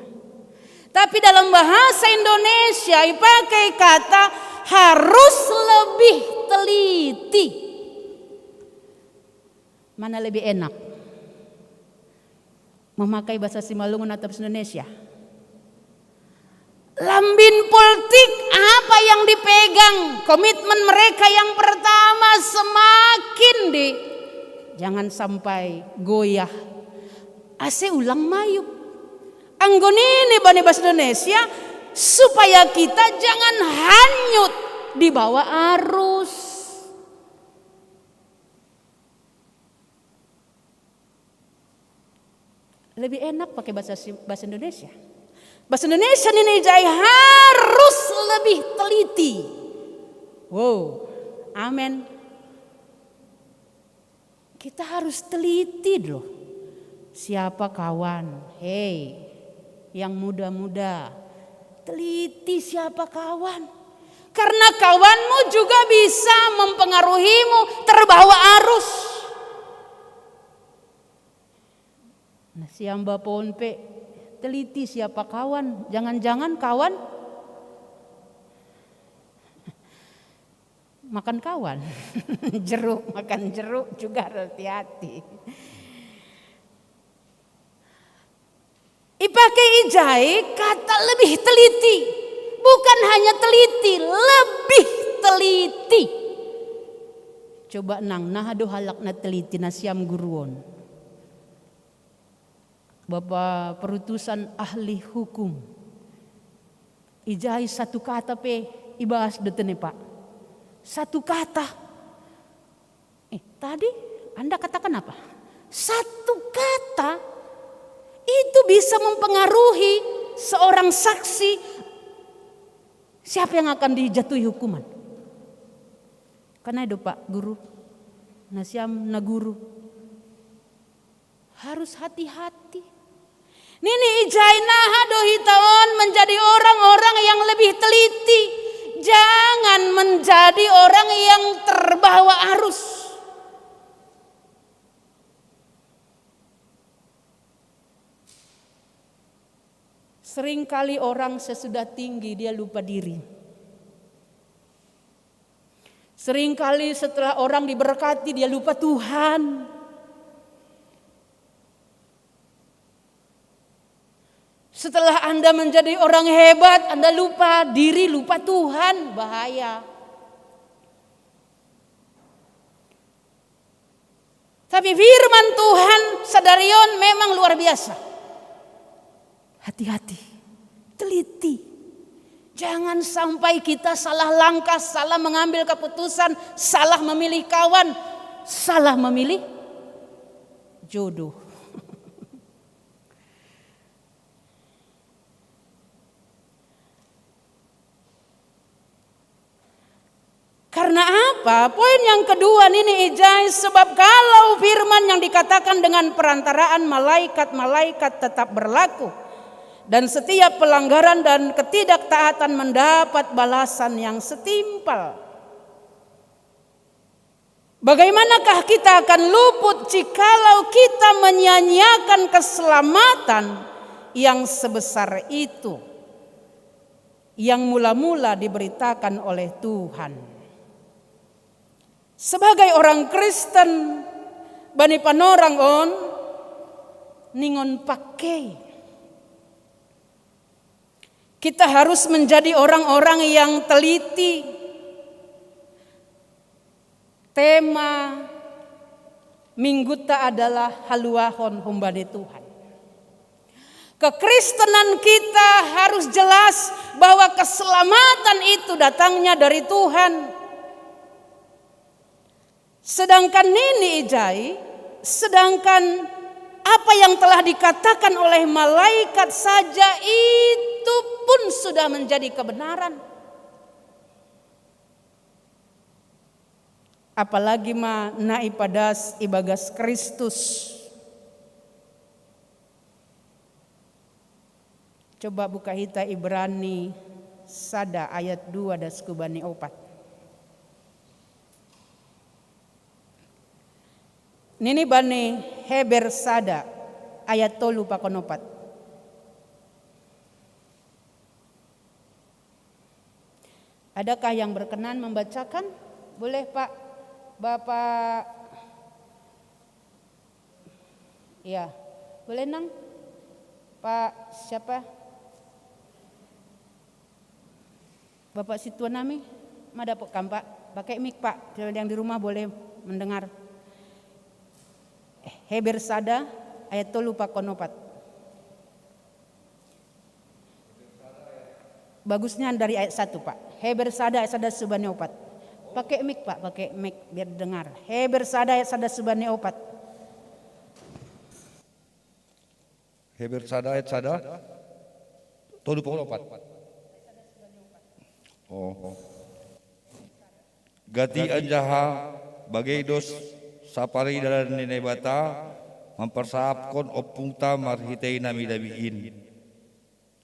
Tapi dalam bahasa Indonesia dipakai kata harus lebih teliti. Mana lebih enak? Memakai bahasa Simalungun atau bahasa Indonesia? Lambin poltik apa yang dipegang? Komitmen mereka yang pertama semakin di, jangan sampai goyah. Ase ulang mayup. Anggo nini bani bahasa Indonesia, supaya kita jangan hanyut di bawah arus. Lebih enak pakai bahasa, bahasa Indonesia. Bahasa Indonesia nini ijai harus lebih teliti. Wow, amin. Kita harus teliti loh. Siapa kawan? Hei, yang muda-muda, teliti siapa kawan. Karena kawanmu juga bisa mempengaruhimu terbawa arus. Nah, siamba ponpe, teliti siapa kawan. Jangan-jangan kawan makan kawan. Jeruk, makan jeruk juga harus hati-hati. Dipakai ijai kata lebih teliti. Bukan hanya teliti, lebih teliti. Coba nang, nah aduh halak na teliti nasiam guruon. Bapa perutusan ahli hukum. Ijai satu kata pe ibahas do tene, Pak. Satu kata. Eh, tadi Anda katakan apa? Satu kata itu bisa mempengaruhi seorang saksi siapa yang akan dijatuhi hukuman. Karena itu Pak Guru, nasiam na guru. Harus hati-hati. Nini ijai naha do hita on menjadi orang-orang yang lebih teliti. Jangan menjadi orang yang terbawa arus. Seringkali orang sesudah tinggi dia lupa diri. Seringkali setelah orang diberkati dia lupa Tuhan. Setelah Anda menjadi orang hebat, Anda lupa diri, lupa Tuhan, bahaya. Tapi firman Tuhan sadarion memang luar biasa. Hati-hati, teliti. Jangan sampai kita salah langkah, salah mengambil keputusan, salah memilih kawan, salah memilih jodoh. Karena apa? Poin yang kedua ini, ijai, sebab kalau firman yang dikatakan dengan perantaraan malaikat-malaikat tetap berlaku, dan setiap pelanggaran dan ketidaktaatan mendapat balasan yang setimpal. Bagaimanakah kita akan luput jikalau kita menyia-nyiakan keselamatan yang sebesar itu, yang mula-mula diberitakan oleh Tuhan? Sebagai orang Kristen, bani panorang on, ningon pakai. Kita harus menjadi orang-orang yang teliti. Tema mingguta adalah haluahon humbani Tuhan. Kekristenan kita harus jelas bahwa keselamatan itu datangnya dari Tuhan. Sedangkan nini, ijai, sedangkan apa yang telah dikatakan oleh malaikat saja itu pun sudah menjadi kebenaran. Apalagi ma na ipadas ibagas Kristus. Coba buka hita Ibrani sada ayat dua das ku bani opat. Nini bani Heber sada ayat tolu pakon opat. Adakah yang berkenan membacakan? Boleh, Pak. Bapak. Ya, boleh, Nang. Pak siapa? Bapak Situan nami, ma dapot kan, Pak? Pakai mic, Pak. Yang di rumah boleh mendengar. Heber sada ayat tolu pakon opat. Bagusnya dari ayat satu, Pak. Heber sada ayat sada subane opat. Pakai mic, Pak, pakai mic biar dengar. Heber sada ayat sada subane opat. Heber sada ayat sada. Tolu pakon opat. Oh. Gati anjaha bagei do saparidanan ni Naibata mamparsahaphon ompungta marhitei na mida-mida in.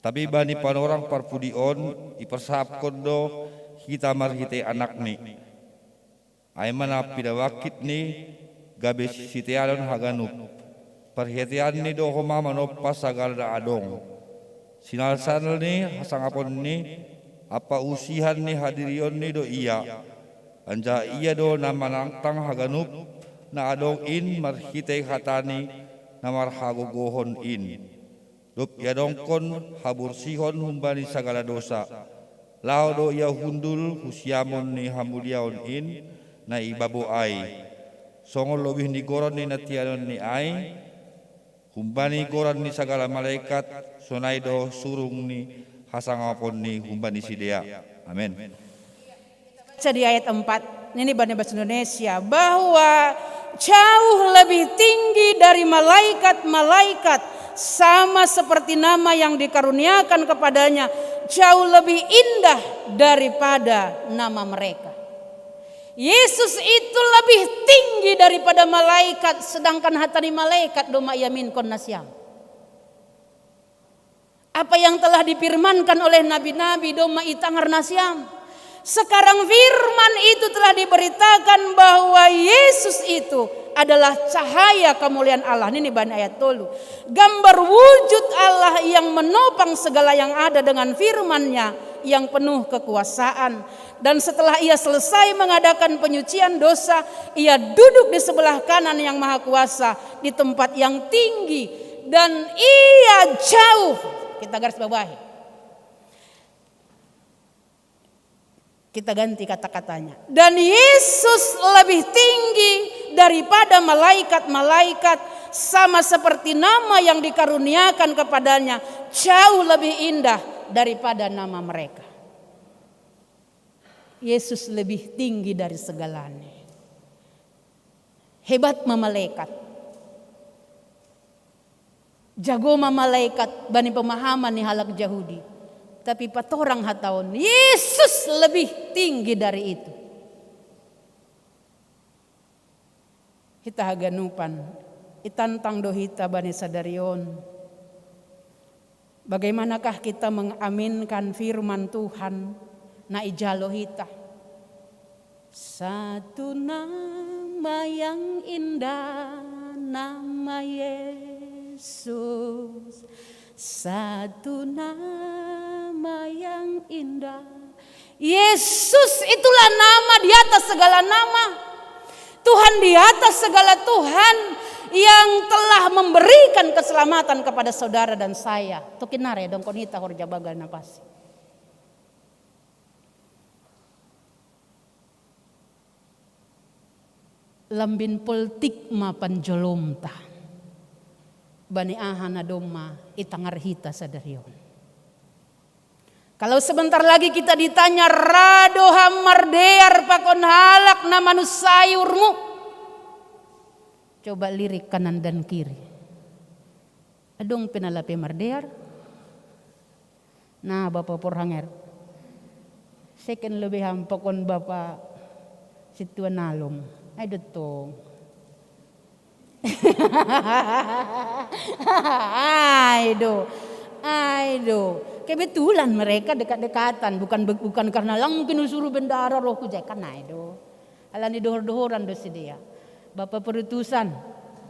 Tapi bani panorang parpudi on iparsahaphon do hita marhitei Anakni. Ai ma na pinabangkitni gabe siteanon haganup. Parhiteanni do homa manompa sagala na adong. Sinalsal ni hasangaponni ampa usihan ni hadirionni do Ia. Anjaha Ia do na manangtang haganup na adong in marhitei hataNi na marhagogohon in. Dob iadongkon haborsihon humbani sagala dosa. Laho do Ia hundul hu siamon ni hamuliaon in na ibabo ai. Songon lobih ni goran ni na teanonni ai, humbani goran ni sagala malekat, sonai do surung ni hasangaponni humbani sidea. Amen. Baca di ayat empat, ini bani bahasa Indonesia, bahwa jauh lebih tinggi dari malaikat-malaikat, sama seperti nama yang dikaruniakan kepadanya, jauh lebih indah daripada nama mereka. Yesus itu lebih tinggi daripada malaikat, sedangkan hatani malaikat do ma iaminkon nasiam. Apa yang telah difirmankan oleh nabi-nabi do ma itangar nasiam. Sekarang firman itu telah diberitakan bahwa Yesus itu adalah cahaya kemuliaan Allah. Ini bani ayat tolu. Gambar wujud Allah yang menopang segala yang ada dengan firman-Nya yang penuh kekuasaan. Dan setelah Ia selesai mengadakan penyucian dosa, Ia duduk di sebelah kanan Yang Maha Kuasa di tempat yang tinggi, dan Ia jauh Kita garis bawahi. Kita ganti kata-katanya. Dan Yesus lebih tinggi daripada malaikat-malaikat, sama seperti nama yang dikaruniakan kepadanya jauh lebih indah daripada nama mereka. Yesus lebih tinggi dari segalanya. Hebat ma malaikat. Jago ma malaikat bani pemahaman ni halak Jahudi. Tapi pa torang hataon, Yesus lebih tinggi dari itu. Hita haganupan, itantang do hita bani sadari on. Bagaimanakah kita mengaminkan firman Tuhan na ijalo hita? Satu nama yang indah, nama Yesus. Satu nama yang indah. Yesus itulah nama di atas segala nama. Tuhan di atas segala Tuhan yang telah memberikan keselamatan kepada saudara dan saya. Tokin nari dong kon hita horja bagal na pasi. Lambin poltik ma panjolomta. Bani aha na domma itangar hita sadari on. Kalau sebentar lagi kita ditanya, "Ra do ham mardear pakon halak na manusai urmu?" Coba lirik kanan dan kiri. Adong pe na lape mardear? Na, Bapa Porhanger. Seken lebe ham pakon Bapa Situa Nalom. Ai do tong. Ai do. Ai do. Kebetulan mereka dekat-dekatan, bukan be-, bukan karena lang pinusuru bendara rohku, jangan, ai do. Alani dohor-dohoran do sidea. Bapa Perutusan,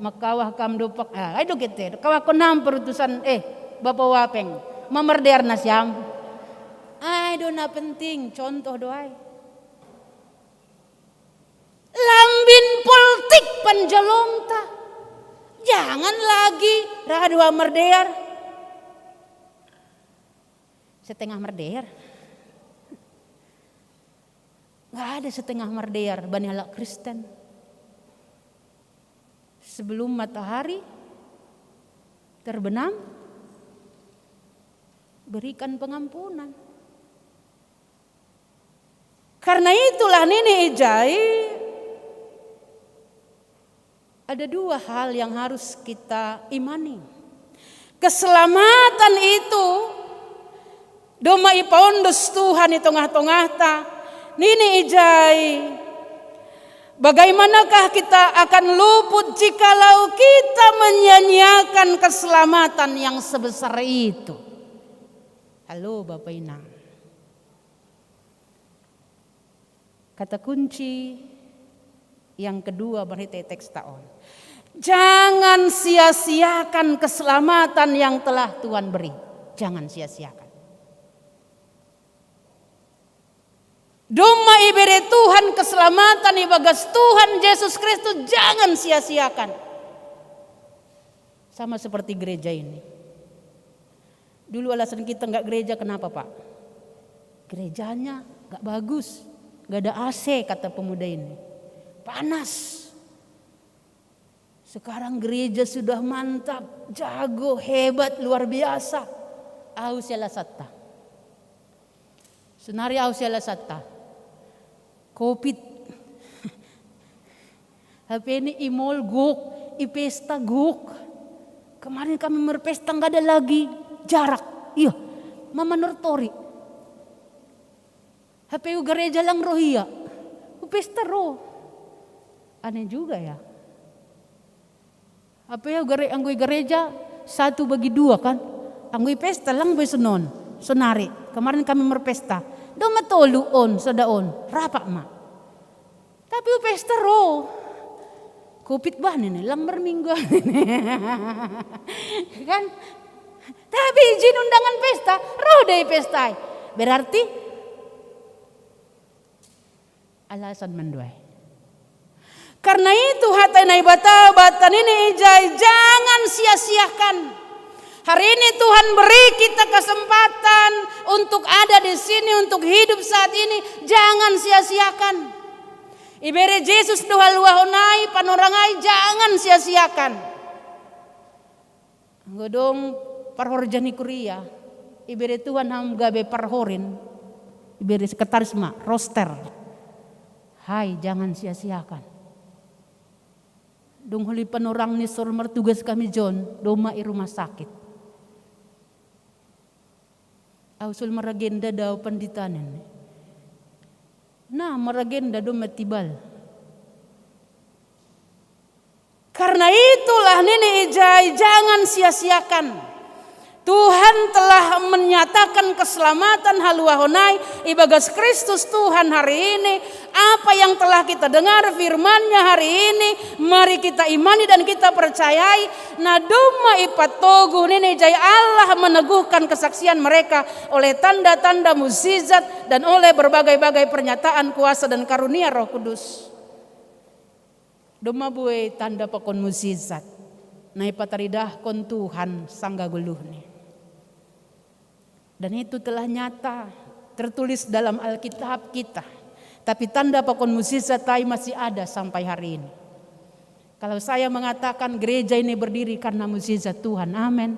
makawah kam do pak, ah, ai do kete, kawahkon ham Perutusan, eh, Bapa Wapeng, mamardear na siam. Ai do na penting, contoh do ai. Lambin poltik panjolomta. Jangan lagi ra do ham mardear. Setengah mardear. Nggak ada setengah mardear bani halak Kristen. Sebelum matahari terbenam, berikan pengampunan. Karena itulah nini ijai, ada dua hal yang harus kita imani. Keselamatan itu domma ipaondos Tuhan i tongah-tongahta. Nini ijai, bagaimanakah kita akan luput jikalau kita menyia-nyiakan keselamatan yang sebesar itu? Halo, Bapa Inang. Kata kunci yang kedua marhite teks ta on. Jangan sia-siakan keselamatan yang telah Tuhan beri. Jangan sia-siakan. Domma ibere Tuhan keselamatan ibagas Tuhan Yesus Kristus, jangan sia-siakan. Sama seperti gereja ini. Dulu alasan kita nggak gereja, kenapa, Pak? Gerejanya nggak bagus, nggak ada A C, kata pemuda ini. Panas. Sekarang gereja sudah mantap, jago, hebat, luar biasa. Au sia lasatta. Sonari au sia lasatta. Covid. Hape ni i mall gok, i pesta gok. Kemarin kami merpesta nggak ada lagi jarak. Iya, mama nortori. Hape u gereja lang ro hia. U pesta ro. Aneh juga ya. Hape u gere-, anggo i gereja satu bagi dua kan. Anggo i pesta lang be sonon. Sonari. Kemarin kami merpesta. Domma tolu on, sada on. Rapa ma. Tapi u pesta ro. Covid bah nene, lang marminggu nene. Kan? Tapi izin undangan pesta, ro dei pesta ai. Berarti alasan manduai. Karena itu hata Naibata batan ini ijai, jangan sia-siakan. Hari ini Tuhan beri kita kesempatan untuk ada di sini, untuk hidup saat ini. Jangan sia-siakan. Ibere Jesus do haluahon ai, panorang ai, jangan sia-siakan. Anggo dong parhorja ni kuria, ibere Tuhan ham gabe parhorin, ibere sekretaris ma, roster. Hai, jangan sia-siakan. Dung holi panorang ni sol martugas hami John, domma i rumah sakit. Au sol maragenda dao panditanen. Nah, maragenda domma tibal. Karena itulah nini ijai, jangan sia-siakan. Tuhan telah menyatakan keselamatan haluahon ai ibagas Kristus Tuhan hari ini. Apa yang telah kita dengar firman-Nya hari ini, mari kita imani dan kita percayai. Na domma ipatoguh nini ijai, Allah meneguhkan kesaksian mereka oleh tanda-tanda mukjizat dan oleh berbagai-bagai pernyataan kuasa dan karunia Roh Kudus. Domma buei tanda pakon mukjizat na ipataridahkon Tuhan sanggah goluhni. Dan itu telah nyata tertulis dalam Alkitab kita. Tapi tanda pakon mukjizat ai masih ada sampai hari ini. Kalau saya mengatakan gereja ini berdiri karena mukjizat Tuhan, amin.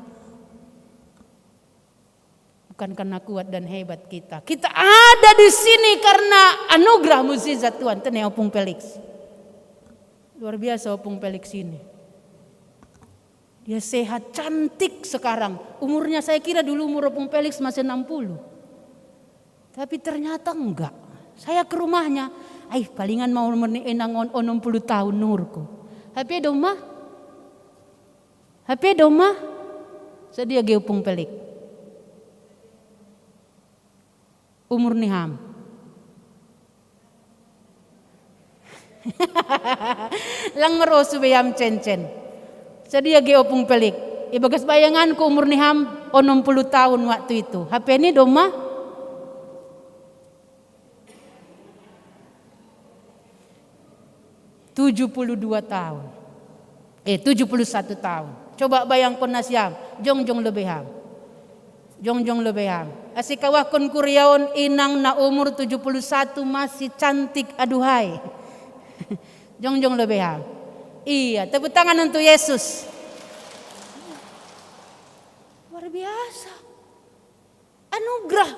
Bukan karena kuat dan hebat kita. Kita ada di sini karena anugerah mukjizat Tuhan. Tene Opung Felix. Luar biasa Opung Felix ini. Dia sehat, cantik sekarang. Umurnya saya kira dulu umur Opung Felix masih enam puluh. Tapi ternyata enggak. Saya ke rumahnya, "Ai, palingan mau meni enang on, onom puluh tahun nurku." Hape domma? Hape domma? Sadia ge Opung Felix? Umur ni ham. Lang merosu be ham cencen. Sadia ge Opung Felix? Ibagas bayanganku umur ni ham onom puluh tahun waktu itu. Hape ni domma? Tujuh puluh dua tahun. Eh, tujuh puluh satu tahun. Coba bayangkon nasiam, jongjong lebe ham. Jongjong lebe ham. Asi kawahkon kuria on, inang na umur tujuh puluh satu masih cantik, aduhai. Jongjong lebe ham. Iya, tepuk tangan untuk Yesus. Luar biasa. Anugerah.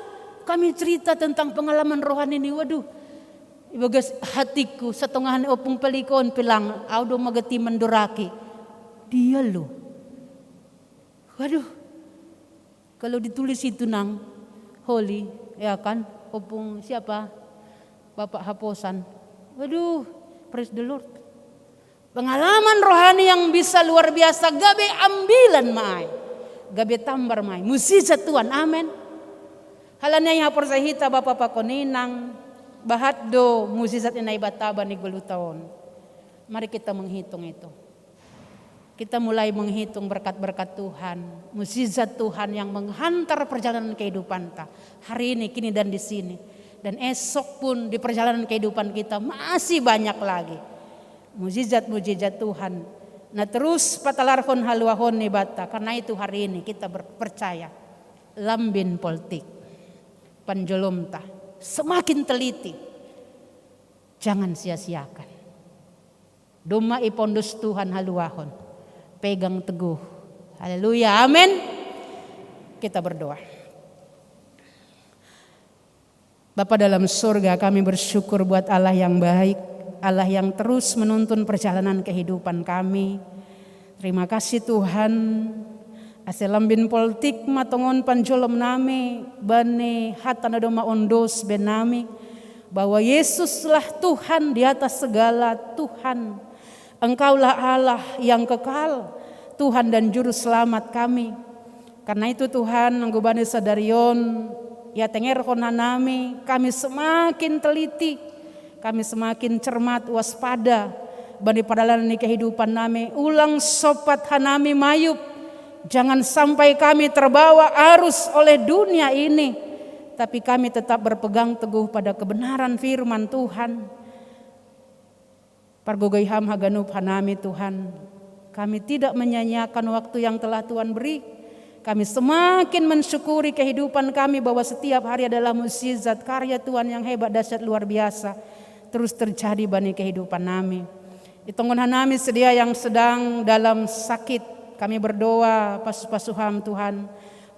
Kami cerita tentang pengalaman rohani ni, waduh. Ibagas hatiku, satongahan Opung Felix on pe lang, au do magati mandoraki. Dia lo. Waduh. Kalau ditulis itu nang, Holy, ya kan? Opung siapa? Bapak Haposan. Waduh, praise the Lord. Pengalaman rohani yang bisa luar biasa, gabe ambilan ma ai, gabe tambar ma ai. Mukjizat Tuhan, amen. Halani ai haporseai hita bapa pakon inang, bahat do mukjizat ni Naibata bani goluhta on. Mari kita menghitung itu. Kita mulai menghitung berkat-berkat Tuhan, mukjizat Tuhan yang menghantar perjalanan kehidupanta. Hari ini, kini dan di sini. Dan esok pun di perjalanan kehidupan kita masih banyak lagi. Mukjizat-mukjizat Tuhan. Na terus patalarhon haluahon ni banta. Karena itu hari ini kita ber-, percaya. Lambin poltik. Panjolomta. Semakin teliti. Jangan sia-siakan. Domma ipondos Tuhan haluahon. Pegang teguh. Haleluya. Amin. Kita berdoa. Bapa dalam surga, kami bersyukur buat Allah yang baik, Allah yang terus menuntun perjalanan kehidupan kami. Terima kasih Tuhan. Ase lambin poltik ma tongon panjolom nami, bani hata na domma ondos be nami, bahwa Yesuslah Tuhan di atas segala Tuhan. Engkaulah Allah yang kekal, Tuhan dan Juru Selamat kami. Karena itu Tuhan, anggo bani sadari on, ia tengerhon hanami, kami semakin teliti, kami semakin cermat, waspada, bani pardalanan ni kehidupan nami, ulang sompat hanami mayup. Jangan sampai kami terbawa arus oleh dunia ini, tapi kami tetap berpegang teguh pada kebenaran firman Tuhan. Pargogoi Ham haganup hanami Tuhan. Kami tidak menyanyiakan waktu yang telah Tuhan beri. Kami semakin mensyukuri kehidupan kami bahwa setiap hari adalah mukjizat karya Tuhan yang hebat, dahsyat, luar biasa terus terjadi bani kehidupan nami. Itonggon hanami sedia yang sedang dalam sakit. Kami berdoa, pasu-pasu ham Tuhan.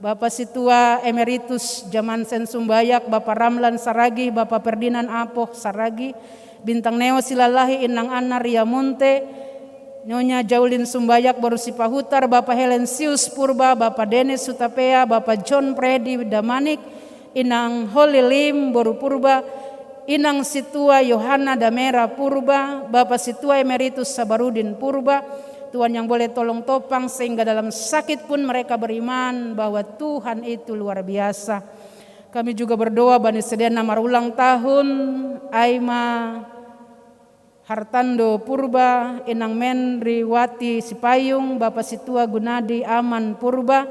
Bapa Situa Emeritus Jamansen Sumbayak, Bapa Ramlan Saragi, Bapa Ferdinand Apoh Saragi, Bintang Neo Silalahi, Inang Ana Riamonte, Nyonya Jaulin Sumbayak, Boru Sipahutar, Bapa Helensius Purba, Bapa Denis Sutapea, Bapa John Predi Damanik, Inang Holy Lim Boru Purba, Inang Situa Yohana Damera Purba, Bapa Situa Emeritus Sabarudin Purba. Tuhan yang boleh tolong topang sehingga dalam sakit pun mereka beriman bahwa Tuhan itu luar biasa. Kami juga berdoa bani sedia namar ulang tahun Aima Hartando Purba, Inang Menriwati Sipayung, Bapa Situa Gunadi Aman Purba,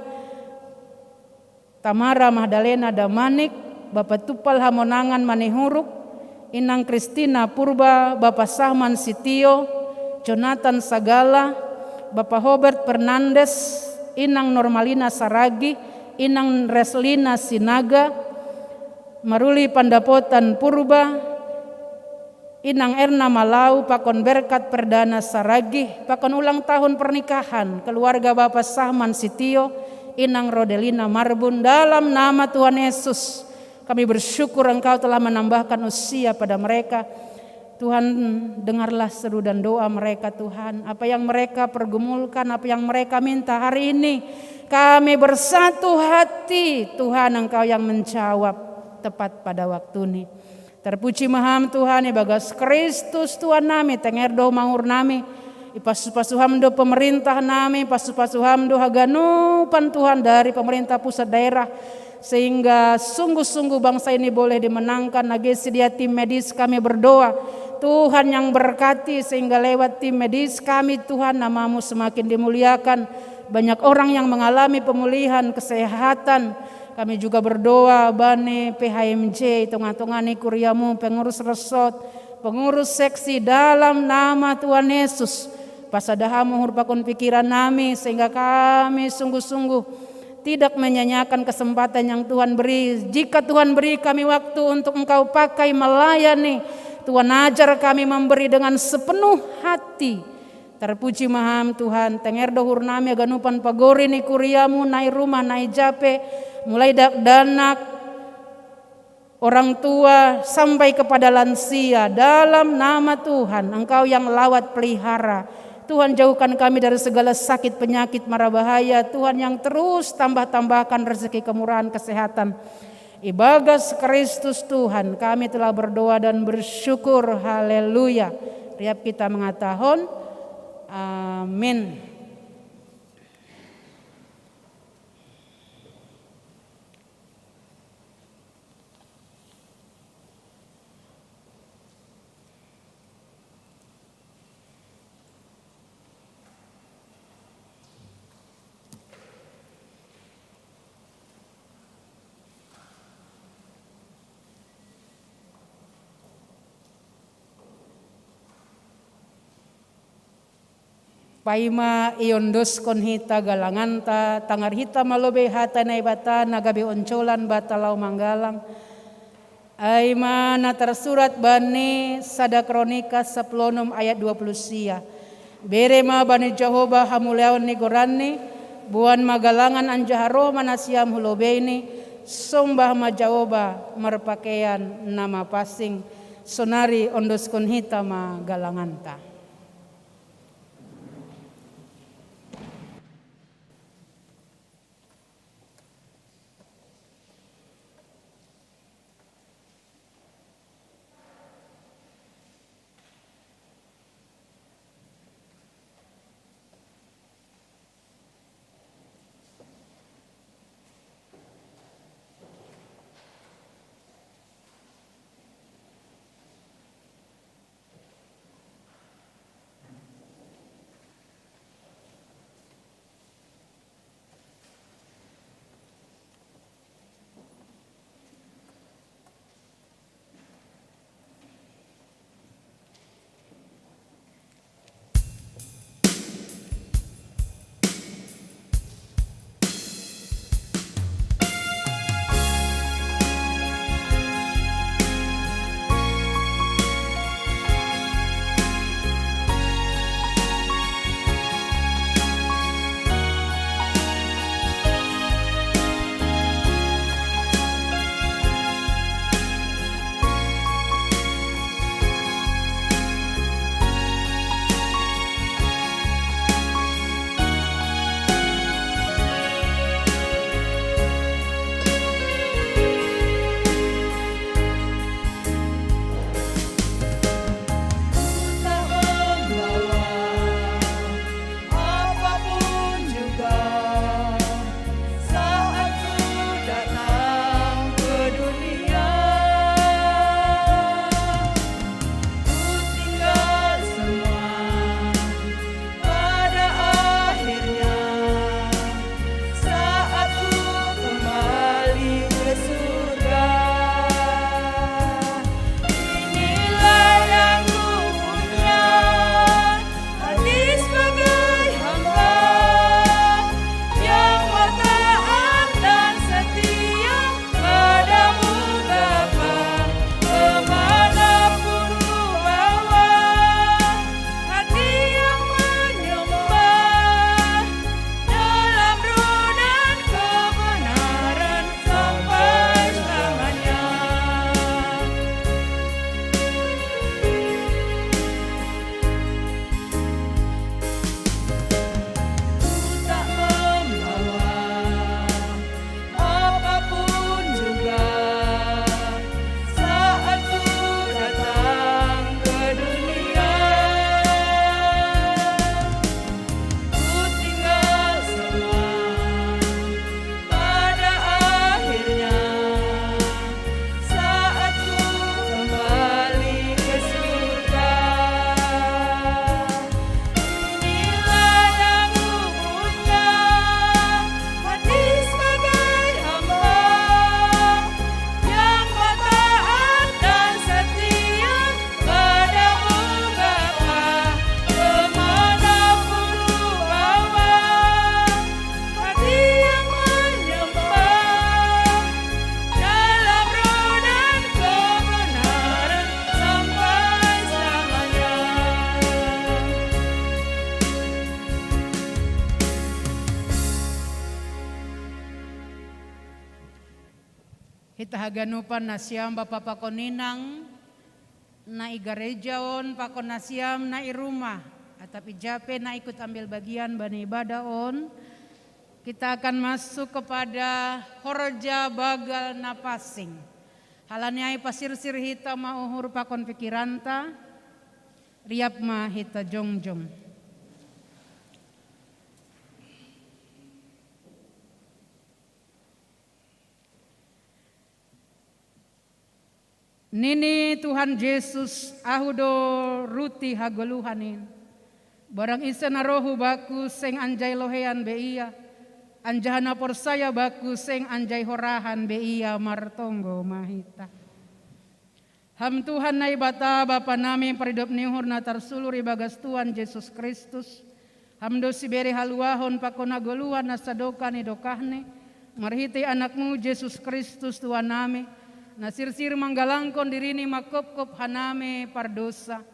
Tamara Magdalena Damanik, Bapa Tupal Hamonangan Manihuruk, Inang Kristina Purba, Bapa Sahman Sitio, Jonathan Sagala, Bapa Hobert Fernandes, Inang Normalina Saragi, Inang Reslina Sinaga, Maruli Pandapotan Purba, Inang Erna Malau, pakon berkat perdana Saragi, pakon ulang tahun pernikahan keluarga Bapa Sahman Sitio, Inang Rodelina Marbun. Dalam nama Tuhan Yesus, kami bersyukur Engkau telah menambahkan usia pada mereka. Tuhan, dengarlah seru dan doa mereka, Tuhan. Apa yang mereka pergumulkan, apa yang mereka minta hari ini, kami bersatu hati, Tuhan, Engkau yang menjawab tepat pada waktu ini. Terpuji ma Ham Tuhan, ibagas Kristus Tuhan nami, tenger do mangur nami, ipasu-pasu Ham do pemerintah nami, pasu-pasu Ham do haganupan Tuhan dari pemerintah pusat daerah, sehingga sungguh-sungguh bangsa ini boleh dimenangkan. Lagi sedia tim medis, kami berdoa, Tuhan yang berkati, sehingga lewat tim medis kami, Tuhan, namamu semakin dimuliakan. Banyak orang yang mengalami pemulihan kesehatan. Kami juga berdoa bani P H M J, tongah-tongah ni kuriamu, pengurus resort, pengurus seksi, dalam nama Tuhan Yesus. Pasada Ham uhur pakon pikiran nami, sehingga kami sungguh-sungguh tidak menyanyiakan kesempatan yang Tuhan beri. Jika Tuhan beri kami waktu untuk Engkau pakai melayani, Tuhan ajar kami memberi dengan sepenuh hati. Terpuji ma Ham Tuhan, tenger do uhur nami, haganupan pagori ni kuriamu, nai rumah, nai jape, mulai dakdanak, orang tua, sampai kepada lansia. Dalam nama Tuhan, Engkau yang lawat pelihara. Tuhan, jauhkan kami dari segala sakit penyakit mara bahaya. Tuhan yang terus tambah-tambahkan rezeki, kemurahan, kesehatan. Ibagas Kristus Tuhan, kami telah berdoa dan bersyukur. Haleluya. Riap kita mangatahon, amin. Paima iondoskon hita galanganta, tangar hita ma lobei hata Naibata na gabe oncolan bata laho manggalang. Ai ma na tarsurat bani sada Kronika sapuluh onom ayat dua puluh sia. Bere ma bani Jahowa hamuliaon ni goranNi, boan ma galangan anjaha roh ma nasiam hu lobeini, sombah ma Jahowa marpakean na mapansing. Sonari ondoskon hita ma galanganta. Hita haganupan na siam bapa pakon inang, na i gareja on pakon na siam na i rumah, atap i ja pe na ikut ambil bagian bani ibadah on, kita akan masuk kepada horja bagal na pansing. Halani ai pasirsir hita ma uhur pakon pikiranta, riap ma hita jongjong. Nini Tuhan Jesus, ahu do ruti hagoluhan in. Barang ise na roh hu Bakku seng anjai lohean be ia, anjaha na porsaya Bakku seng anjai horahan be ia. Martonggo ma hita. Ham Tuhan Naibata Bapa nami, paridop ni uhur na tarsulur ibagas Tuhan Jesus Kristus, Ham do sibere haluahon pakon hagoluhan na sadokah ni dokahni, marhitei AnakMu Jesus Kristus Tuhan nami, na sirsir manggalangkon diriNi mangkopkop hanami pardousa.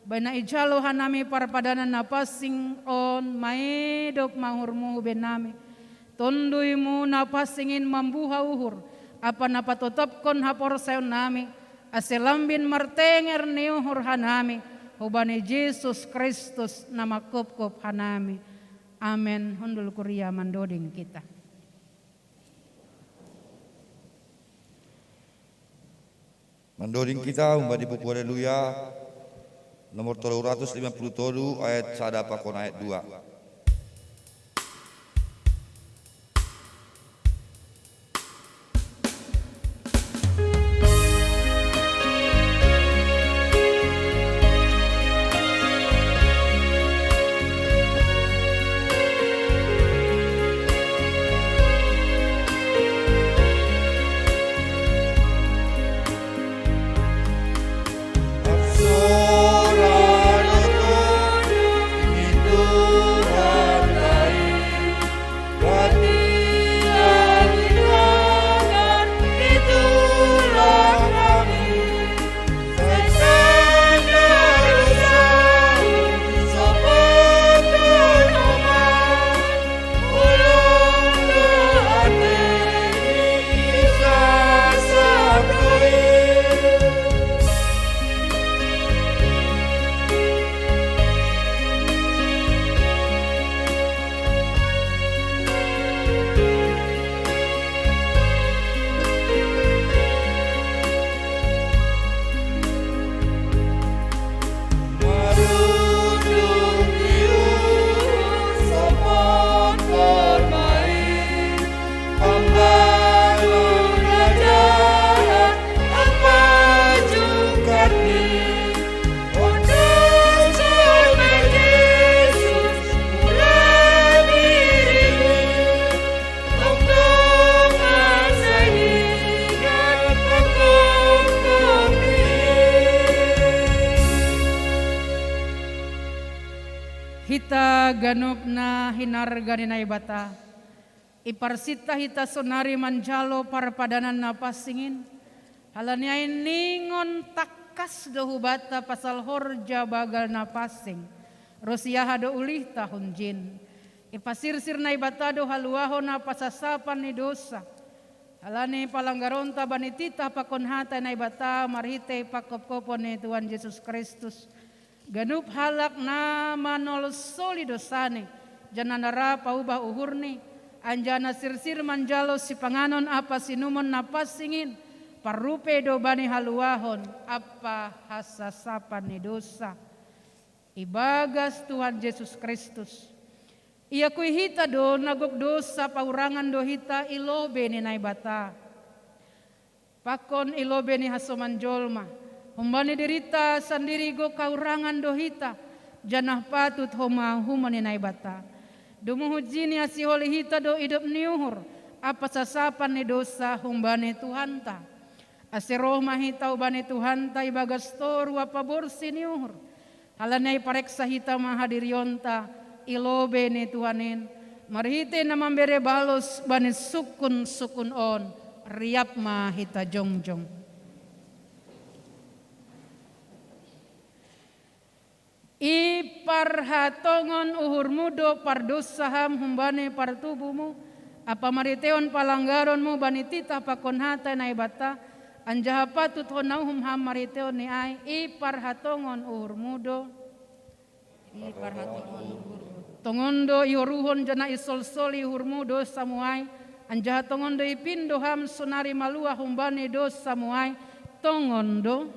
Bahen na ijalo hanami parpadanan na pansing on maidop ma uhurMu hu benami. TonduyMu na pansing in mambuha uhur, ampa na patotapkon haporsayaon nami, ase lambin martenger ni uhur hanami, hubani Jesus Kristus na mangkopkop hanami. Amen. Hundul kuria mandoding kita. Mandoding kita humbani buku Haleluya, nomor tolu ratus lima puluh tolu, ayat sada pakon ayat dua. Hita ganup na hinarga ni Naibata, iparsinta hita sonari manjalo parpadanan na pansing in, halani ai ningon tangkas do hubanta pasal horja bagal na pansing, ronsi aha do ulihta hunjin. Ipasirsir Naibata do haluahon ampa sasapan ni dousa, halani palanggaronta bani titah pakon hata ni Naibata marhitei pangkopkopon ni Tuhan Jesus Kristus. Ganup halak na manolsoli dousani, janah na ra paubah uhurni, anjaha na sirsir manjalo sipanganon ampa sinumon na pansing in, parrupei do bani haluahon ampa hasasapan ni dousa. Ibagas Tuhan Jesus Kristus. Iakui hita do na gok dousa, pahurangan do hita i lobei ni Naibata pakon i lobei ni hasoman jolma. Humbani dirinta sandiri gok hahurangan do hita, janah patut homa uhumon ni Naibata. Domu hunjin iasiholi hita do idop ni uhur ampa sasapan ni dousa humbani Tuhanta. Ase roh ma hita hubani Tuhanta ibagas toruh ampa borsih ni uhur. Halani ai pareksa hita ma hadirionta i lobei ni Tuhan in, marhitei na mambere balos bani sungkunsungkun on. Riap ma hita jongjong. Iparhatongon uhurmu do pardousa ham humbani partubuhmu, Apa marhiteon palanggaronmu bani titah pakon hata Naibata, anjaha patut ho nauhum ham marhiteon ni ai, iparhatongon uhurmu do. Iparhatongon uhurmu. Tongon do ioruhon janah isolsoli uhurmu dosamu ai, anjaha tongon do ipindo ham sonari maluah humbani dosamu ai, tongon do.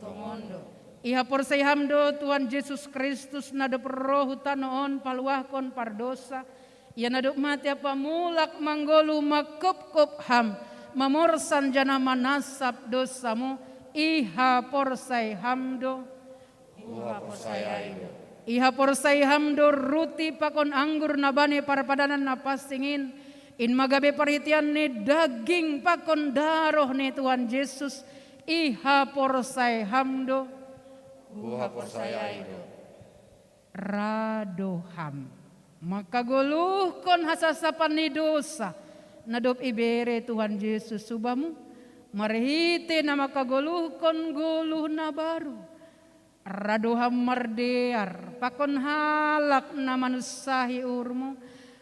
Tongon do. Ihaporsai ham do Tuhan Jesus Kristus na dob roh hu tanoh on paluahkon pardosa, Ia na dob mate ampa mulak manggoluh mangkopkop ham, mamorsan janah manasap dosamu, ihaporsai ham do. Huhaporsai ai do. Ihaporsai ham do ruti pakon anggur na bani parpadanan na pansing in, in ma gabe parhitean ni daging pakon daroh ni Tuhan Jesus, ihaporsai ham do. Huhaporsai ai do. Rado ham mangkagoluhkon hasasapan ni dosa na dob ibere Tuhan Jesus hu bamu, marhite na mangkagoluhkon goluh na baru. Rado ham mardear pakon halak na manunsahi uhurmu,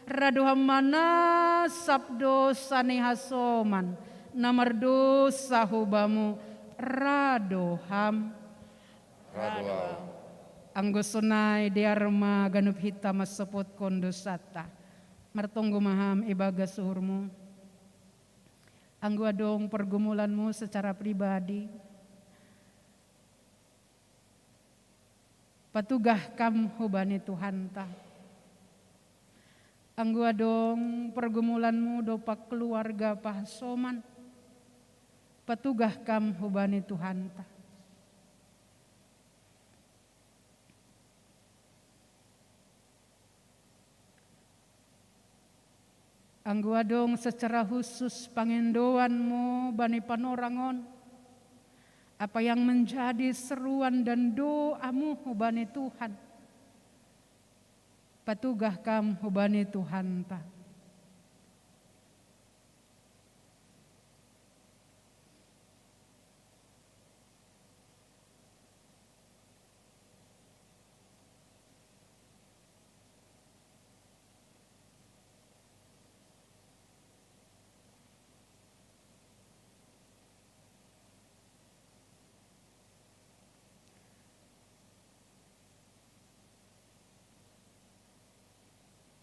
rado ham manasap dosa ni hasoman na mardosa hu bamu, rado ham. Rado ham. Anggo sonai dear ma ganup hita mansopotkon dosanta. Martonggo ma ham ibagas uhurmu. Anggo adong pergumulanmu secara pribadi, patugah kam hubani Tuhanta. Anggo adong pergumulanmu dompak keluarga pahasoman, patugah kam hubani Tuhanta. Anggo adong secara khusus pangindoanmu bani panorang on, apa yang menjadi seruan dan doamu hubani Tuhan, patugah kam hubani Tuhanta.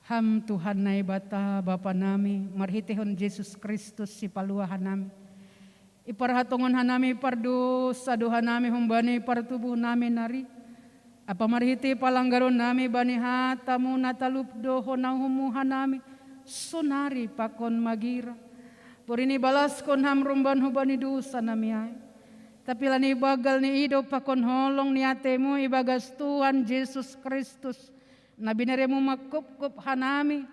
Ham Tuhan Naibata Bapa nami, marhitehon Jesus Kristus Sipaluah hanami, iparhatongon hanami pardosa dohanami humbani partubuh nami nari, apa marhite palanggaron nami bani hatamu na talup dohot na uhummu hanami, sonari pakon magira. Porini balaskon ham romban hubani dosa nami ai. Tapi lani bagal ni idop pakon holong ni atemu ibagas Tuhan Jesus Kristus, na bineremu mangkopkop hanami,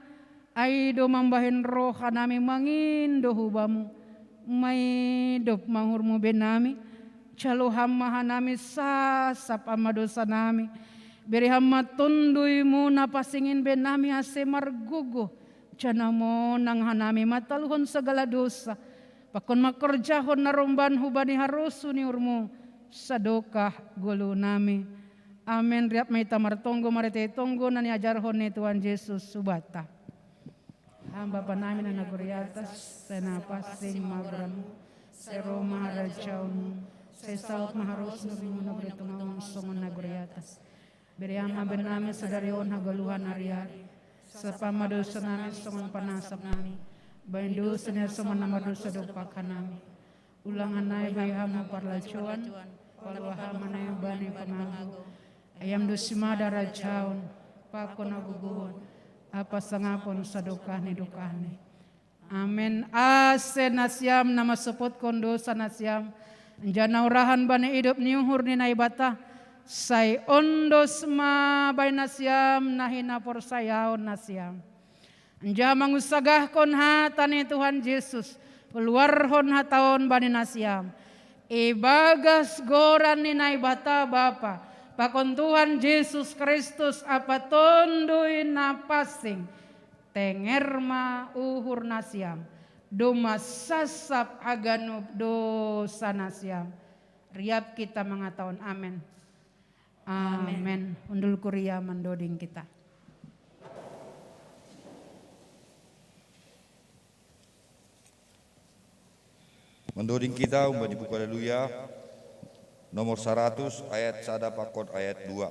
ai do mambahen roh hanami mangindo hubamu, maidop mangurmu benami, jalo ham ma hanami sasap amma dosa nami, bere ham ma tonduymu na pansing in benami ase margogoh, janah monang hanami mataluhon sagala dosa, pakon mangkorjahon na romban hubani harosuh ni uhurmu, sadokah goluh nami. Amen. Riap ma hita martonggo marhite tonggo na niajarhon ni Tuhan Jesus hubanta. Ham Bapa nami na nagori atas, sai na pansing ma goranmu, sai roh ma harajaonmu, sai saut ma harosuhmu nagori tonga on songon nagori atas. Bere ham ma benami sadari on hagoluhan ari-ari. Sasap ma dosa nami songon panasap nami bani dosa ni hasoman na mardosa dompak hanami. Ulang hanami bahen ham parlajouan, paluah ham hanami bani pangago. Ai ham do simada harajaon, pakon hagogohon, ampa hasangapon sadokah ni dokahni. Amen. Ase nasiam na mansopotkon dosa nasiam, anjaha na urahan bani idop ni uhur ni Naibata, sai ondos ma bani nasiam na hinaporsayaon nasiam. Anjaha mangunsagahkon hata ni Tuhan Jesus, puluarhon hata on bani nasiam. Ibagas goran ni Naibata Bapa, pakon Tuhan Jesus Kristus ampa Tonduy Napansing, tenger ma uhur nasiam, domma sasap haganup dosa nasiam. Riap kita mangatahon amen. Amen. Amen. Hundul kuria mandoding kita. Menuding kita umban di buku Haleluya, nomor saratus, ayat sada pakon ayat dua.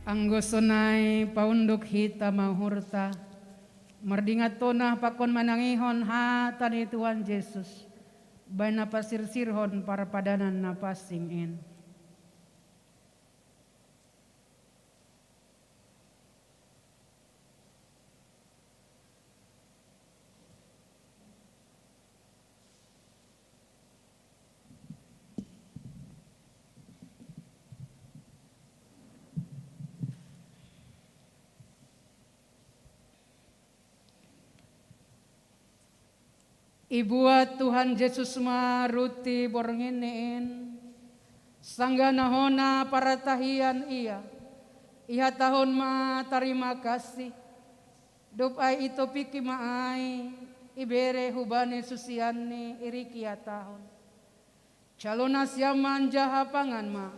Anggo sonai paunduk hita ma uhurta, mardingat tona pakon manangihon hata ni Tuhan Jesus, bahen na pasirsirhon parpadanan na pansing in. Ibuat Tuhan Jesus ma ruti borngin in, sanggah na hona paratahian ia, ihatahon ma tarima kasih, dob ai itopiki ma ai, ibere hubani susianni irik ihatahon. Jalo nasiam ma anjaha pangan ma,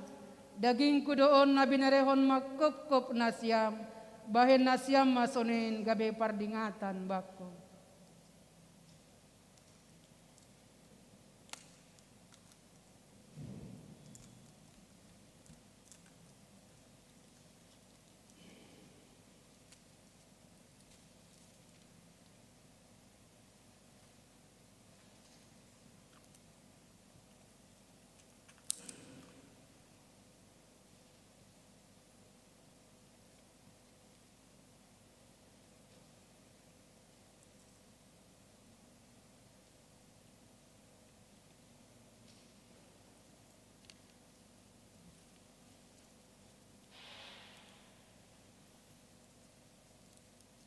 dagingku do on na binerehon mangkopkop nasiam, bahen nasiam ma sonin gabe pardingatan bangku.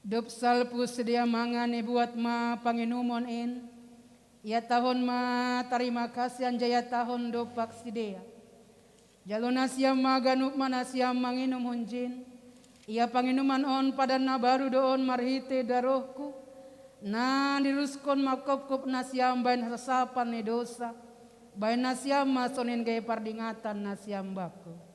Dob salpu sidea mangan, ibuat ma panginumon in, Ia tahun ma tarima kasih anjaha ia tahun dopak sidea. Jalo nasiam ma ganup ma nasiam manginum hunjin. Ia panginuman on padan na baru do on marhite darohku, na niruskon mangkopkop nasiam bahen hasasapan ni dosa. Bahen nasiam ma sonin gabe pardingatan nasiam bakku.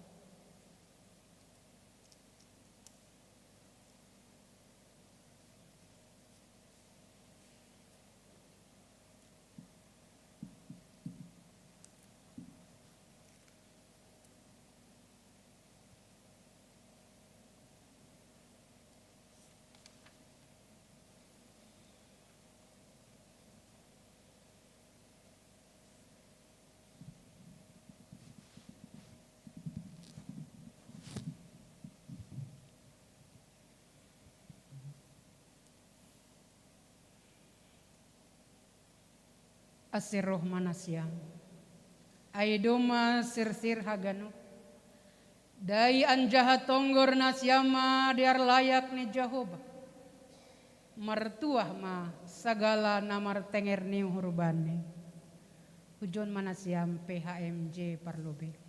Asi roh ma nasiam. Ai domma sirsir haganup. Dai anjaha tonggor nasiam ma dear layak ni Jahowa. Martuah ma sagala na martenger ni uhur Bani. Pujon ma nasiam P H M J parlobei.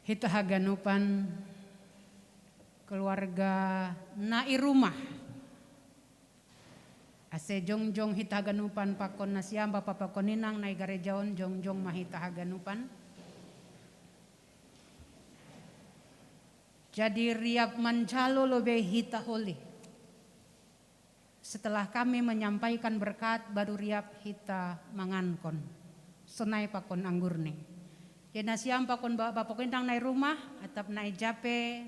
Hita haganupan keluarga na i rumah. Ase jongjong hita haganupan pakon nasiam bapa pakon inang na i gareja on, jongjong ma hita haganupan. Jadi riap manjalo lobei hita holi. Setelah kami menyampaikan berkat, baru riap hita mangankon. Sonai pakon anggurni. Jadi nasiam pakon ba-, bapa pakon inang na i rumah, atap na i ja pe,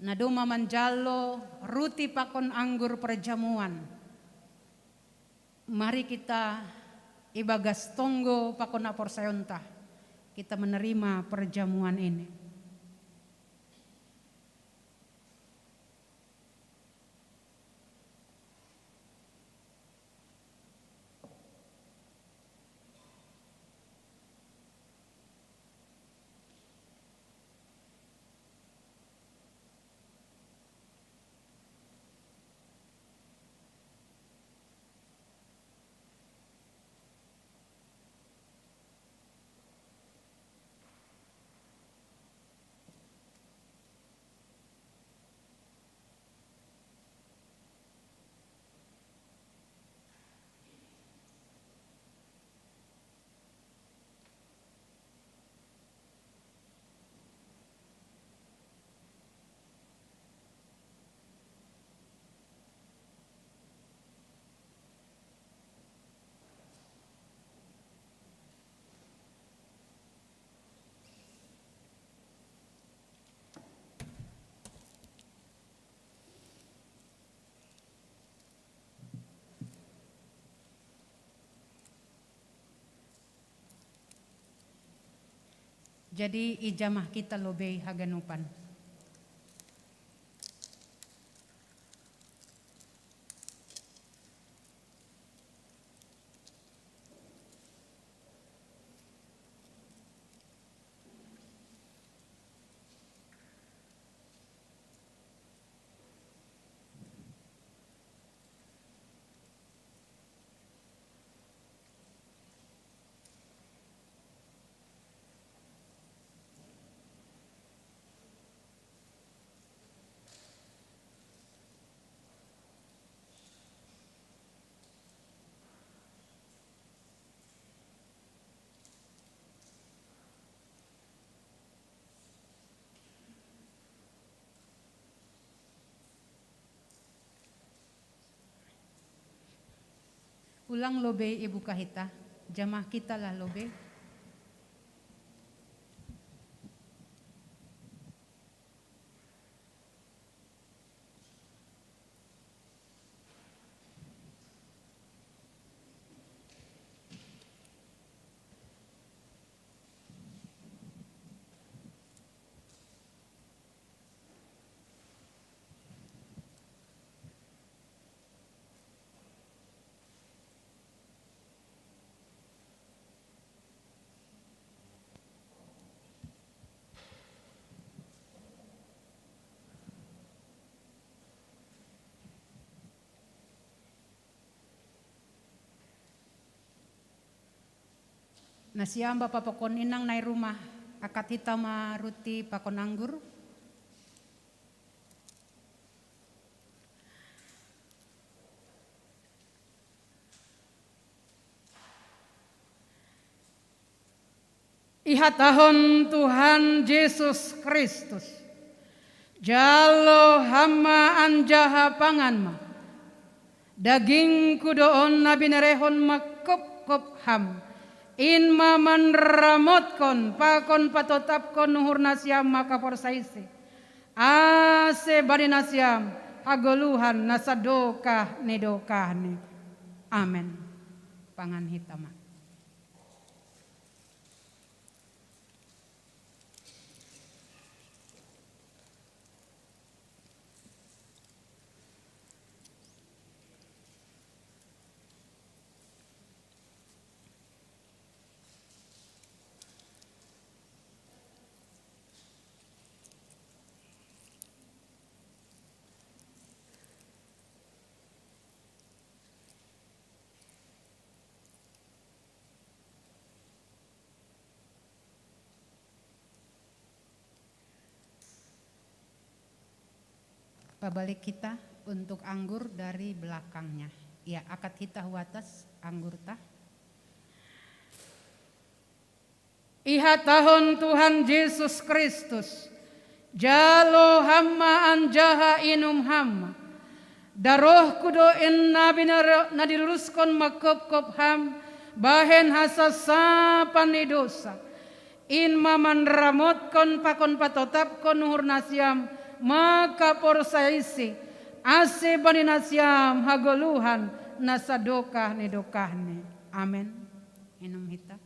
na domma manjalo ruti pakon anggur perjamuan. Mari kita ibagas tonggo pakon haporsayaonta, kita menerima perjamuan ini. Jadi, i jamah kita lobei haganupan. Ulang lobei ibuka hita, jamah kita lah lobei. Nasiam bapa pakon inang nai rumah, akat hita ma ruti pakon anggur. Ihatahon Tuhan Jesus Kristus, jalo ham ma anjaha pangan ma. Dagingku do on na binerehon mangkopkop ham, in ma manramotkon pakon patotapkon uhur nasiam mangkaporsaisi, ase bani nasiam hagoluhan na sadokah ni dokahni. Amen. Pangan hita ma. Pabalik kita untuk anggur dari belakangnya. Ya, akat hita hu atas anggurta. Ihatahon Tuhan Jesus Kristus, jalo ham ma anjaha inum ham ma. Darohku do in na binero-, na diluruskon mangkopkop ham, bahen hasasapan ni dousa. In ma manramotkon pakon patotapkon uhur nasiam mangkaporsaisi, ase bani nasiam hagoluhan na sadokah ni dokahni. Amen. Inum hita.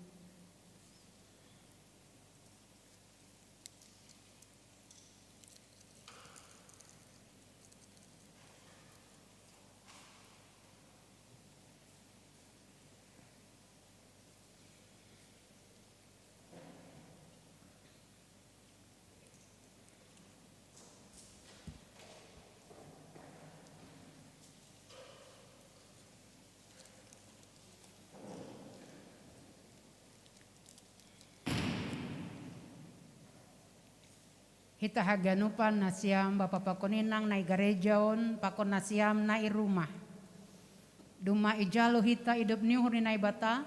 Hita haganupan nasiam bapa pakon inang nai gareja on, pakon nasiam nai rumah. Dumma ijalo hita idop ni uhur ni Naibata,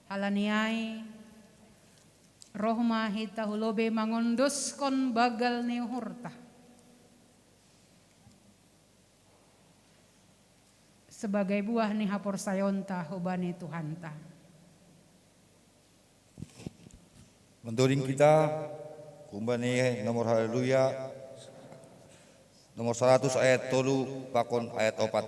halani ai roh ma hita hu lobei mangondoskon bagal ni uhurta. Sebagai buah ni haporsayaonta hubani Tuhanta. Mandoding kita, humbani nomor Haleluya, nomor saratus ayat tolu pakon ayat opat.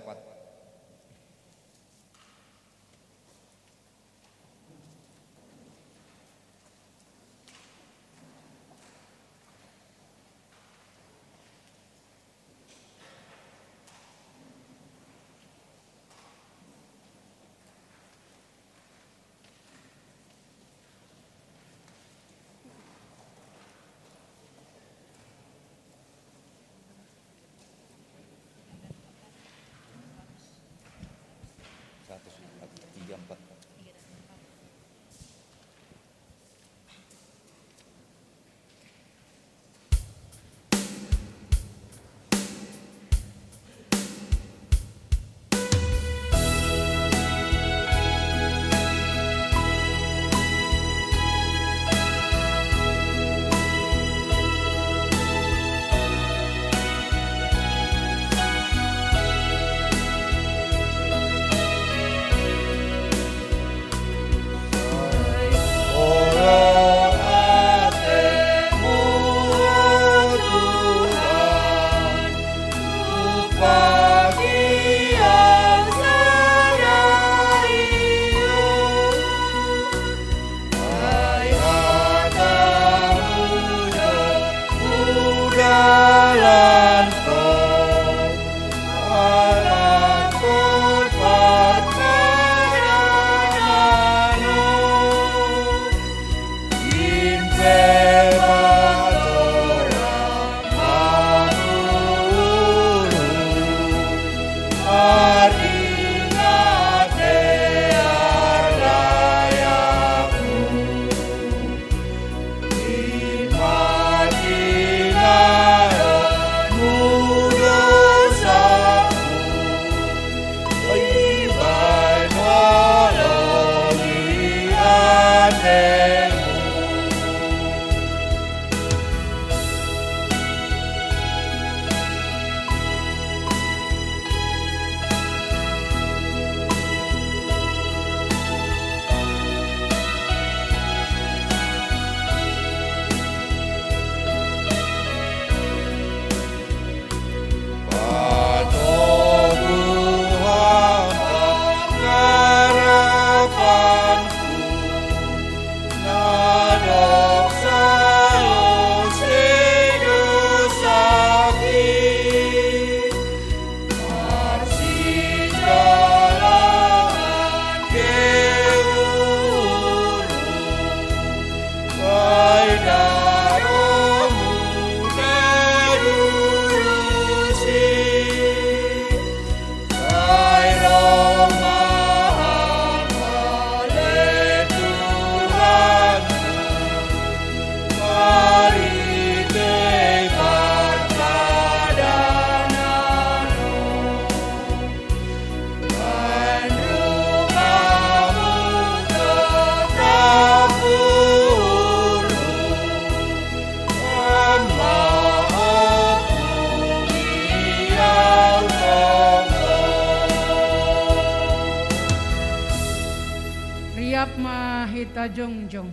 Riap ma hita jongjong.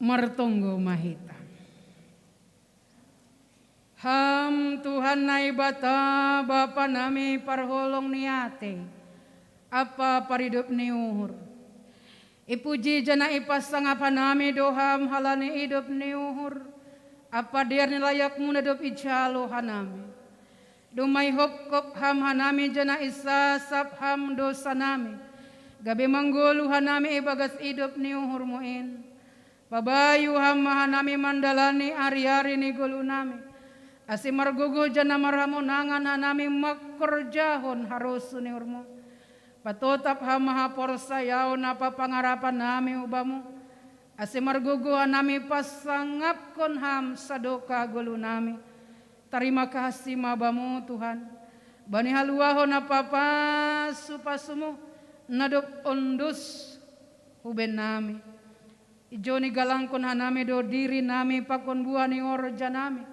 Martonggo ma hita. Ham Tuhan Naibata, Bapa nami parholong ni ate, ampa paridup ni uhur. Ipuji janah ipasangap hanami do Ham halani idup ni uhur, ampa dear ni layakMu na dob ijalo hanami. Dumai hopkop Ham hanami janah isasap Ham dosanami, gabe manggoluh hanami ibagas idup ni uhurMu in. Pabayu Ham ma hanami mandalani ari-ari ni goluhnami, ase margogoh janah marhamonangan hanami mangkorjahon harosuh ni uhurMu. Patotap Ham ma haporsayaon ampa pangarapannami hu Bamu, ase margogoh hanami pasangapkon Ham sadokah goluhnami. Tarima kasih ma Bamu, Tuhan, bani haluahon ampa pasu-pasuMu na dob ondos hu bennami. Ijon igalangkon hanami do dirinami pakon buah ni horjanami,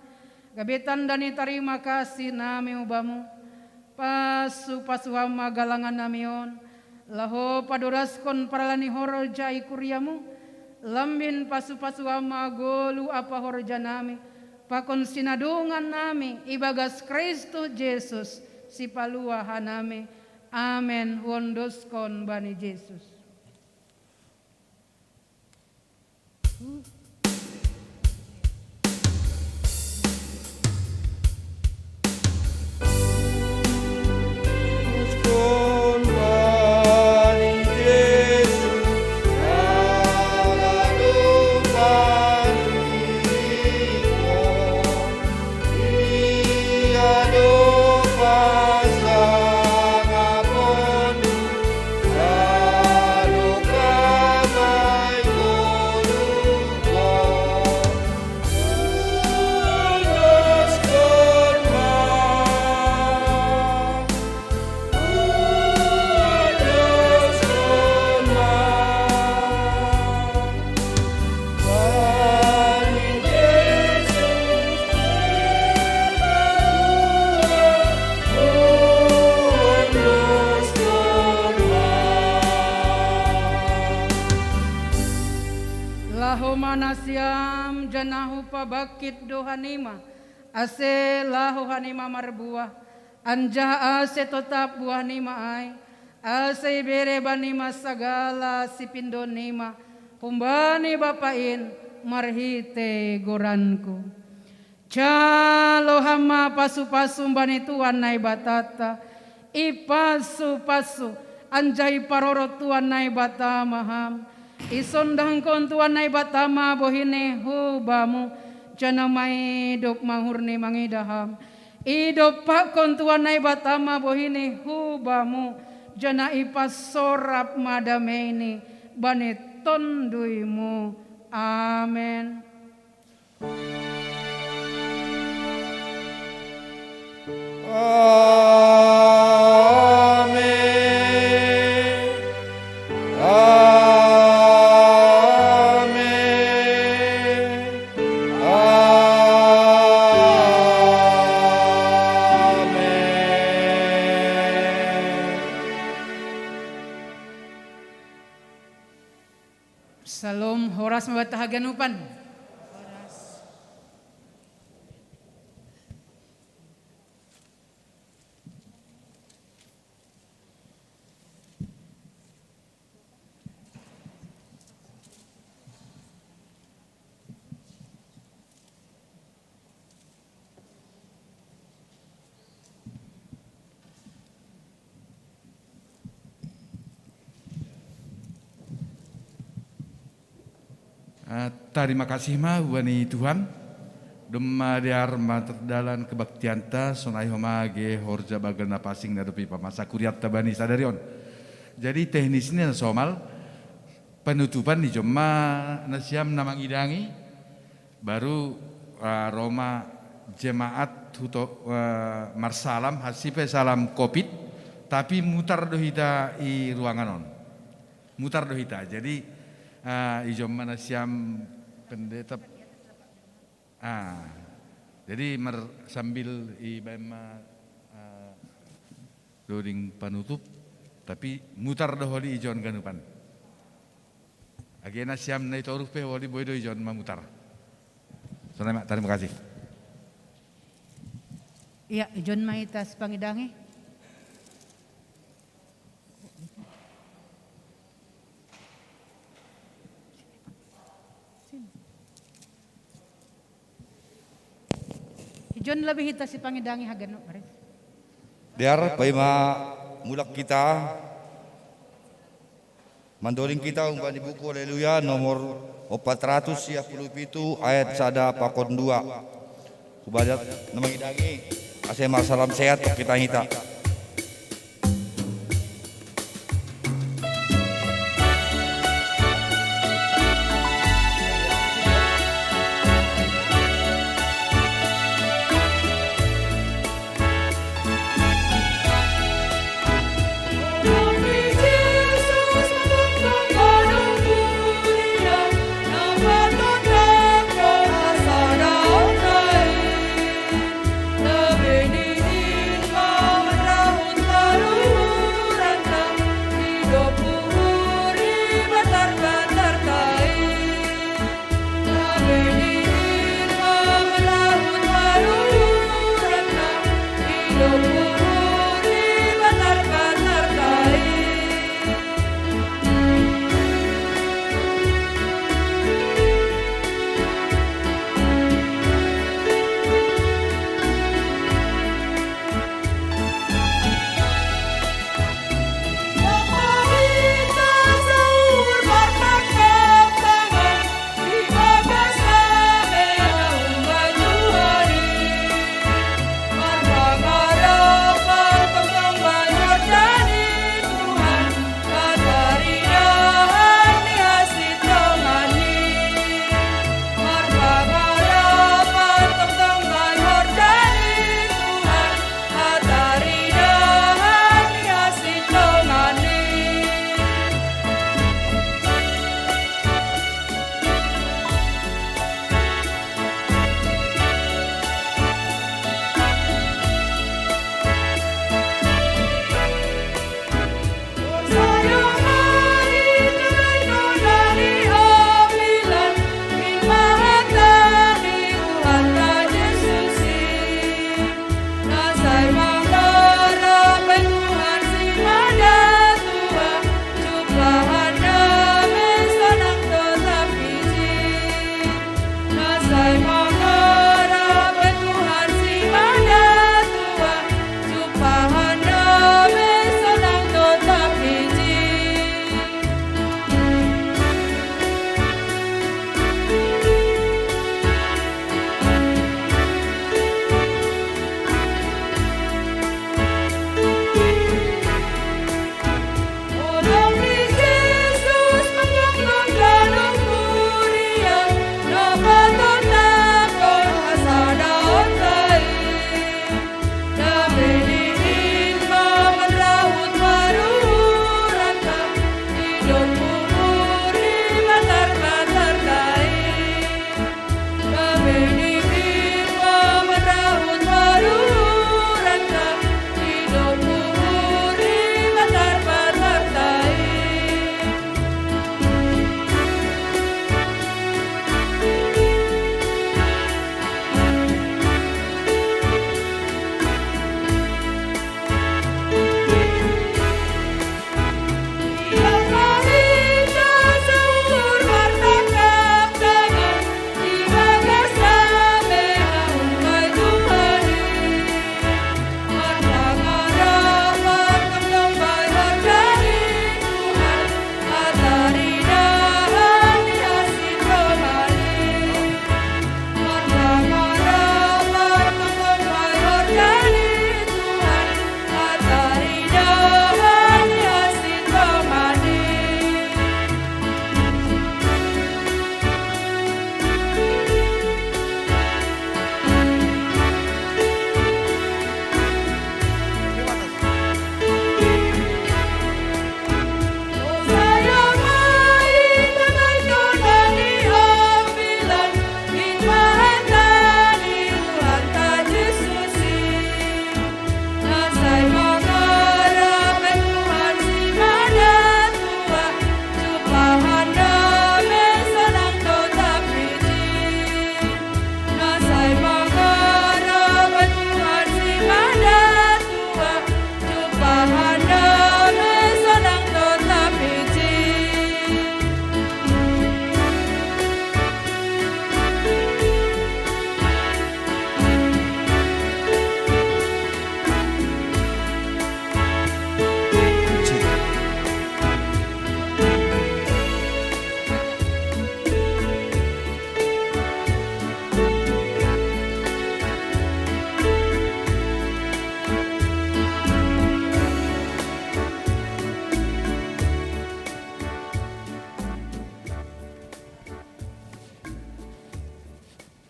gabe tanda ni tarima kasihnami hu Bamu. Pasu-pasu Ham ma galangannami on, laho padoraskon parala ni horja i kuria-Mu. Lambin pasu-pasu Ham ma goluh ampa horjanami, pakon sinadongannami ibagas Kristus Jesus, Sipaluah hanami. Amen. Huondoskon bani Jesus. Nasiam janah hupabangkit do hanima, ase laho hanima marbuah, anjaha ase totap buahnima ai, ase ibere banima sagala sipindoonima humbani Bapa in marhitei goranKu. Jalo ham ma pasu-pasu humbani Tuhan Naibatanta, ipasu-pasu, anjaha iparorot Tuhan Naibata ma ham. Isondangkon Tuhan Naibata ma bohiNi hu bamu, janah maidop ma uhurNi mangidah ham. Idompakkon Tuhan Naibata ma bohiNi hu bamu, janah ipasorap ma dameiNi bani tonduymu. Amen. Amin. Amin. Amin. Syalom, horas ma banta haganupan. Ah, tarima kasih ma hubani Tuhan, domma dear mardalan kebaktianta, sonai homa age horja banggal na pansing na dob ipamasa kurianta bani sadari on. Jadi teknisna na somal, penutupan i jomma nasiam na mangidangi, baru, ah, ro ma jemaat huto, ah, marsalam, hansi pe salam covid, tapi mutar do hita i ruangan on. Mutar do hita. Jadi, ah, i jomma nasiam pendeta. Ah, jadi mar-, sambil ibaen ma, ah, doding panutup, tapi mutar do holi ijon ganupan. Age nasiam na i toruh pe holi boi do ijon mamutar. Sonai ma, tarima kasih. Iya, ijon ma hita sipangidangi. Ijon lebih hita sipangidangi haganup, baris. Dear, paima mulak hita, mandoding hita humbani buku Haleluya nomor ompat ratus sia puluh pitu ayat sada pakon dua. Hubahen na mangidangi, ase marsalam sehat hita hita.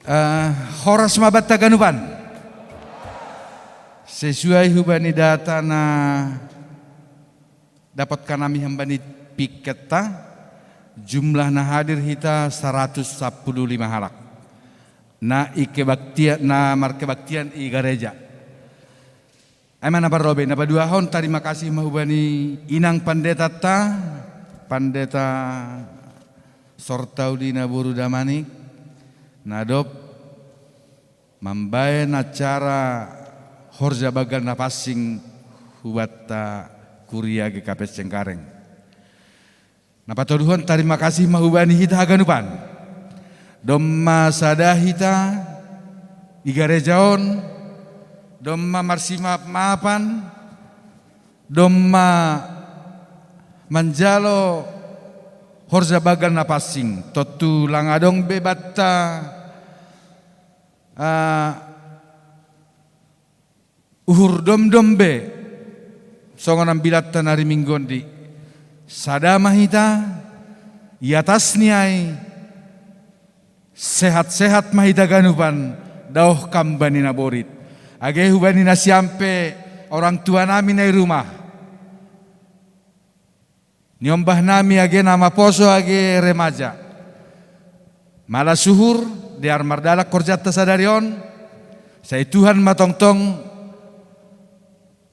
Eh, horas ma banta ganupan. Sesuai hubani data na dapot hanami hambani piketta, jumlah na hadir hita saratus sampulu lima halak. Na i kebaktian, na markebaktian i gareja. Ai ma na parlobei, na paduahon tarima kasih ma hubani inang pandetanta, pandeta Sortaudina boru Damanik, na dob mambaen acara horja banggal na pansing hubanta kuria G K P S Cengkareng. Na patoluhon tarima kasih ma hubani hita haganupan. Domma sada hita i gareja on, domma marsimaap-maapan, domma manjalo horja banggal na pansing, tontu lang adong be banta, ah, uhur domdom be, songon ambilanta na ri Minggu on di. Sada ma hita, i atas ni ai, sehat-sehat ma hita ganupan, daoh hambani na borit. Age hubani nasiam pe orang tua nami na i rumah. Niombah nami age na maposo age remaja. Malas uhur, dear mardalan horjanta sadari on, sai Tuhan ma tongtong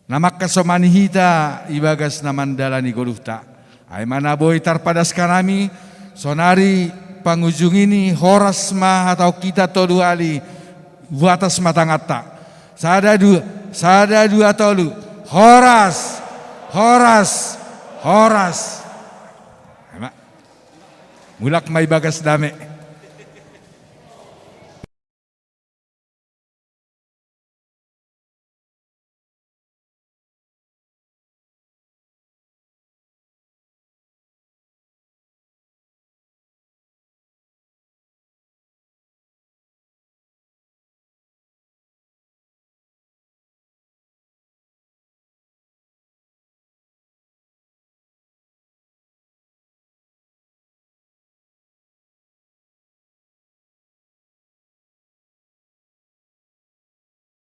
na mangkasomani hita ibagas na mandalani goluhta. Ai ma na boi tarpadas hanami, sonari pangujungi ni horas ma hatahon hita tolu hali, huatas ma tanganta. Sada dua, sada dua tolu. Horas, horas, horas. Ai ma. Mulak ma ibagas dame.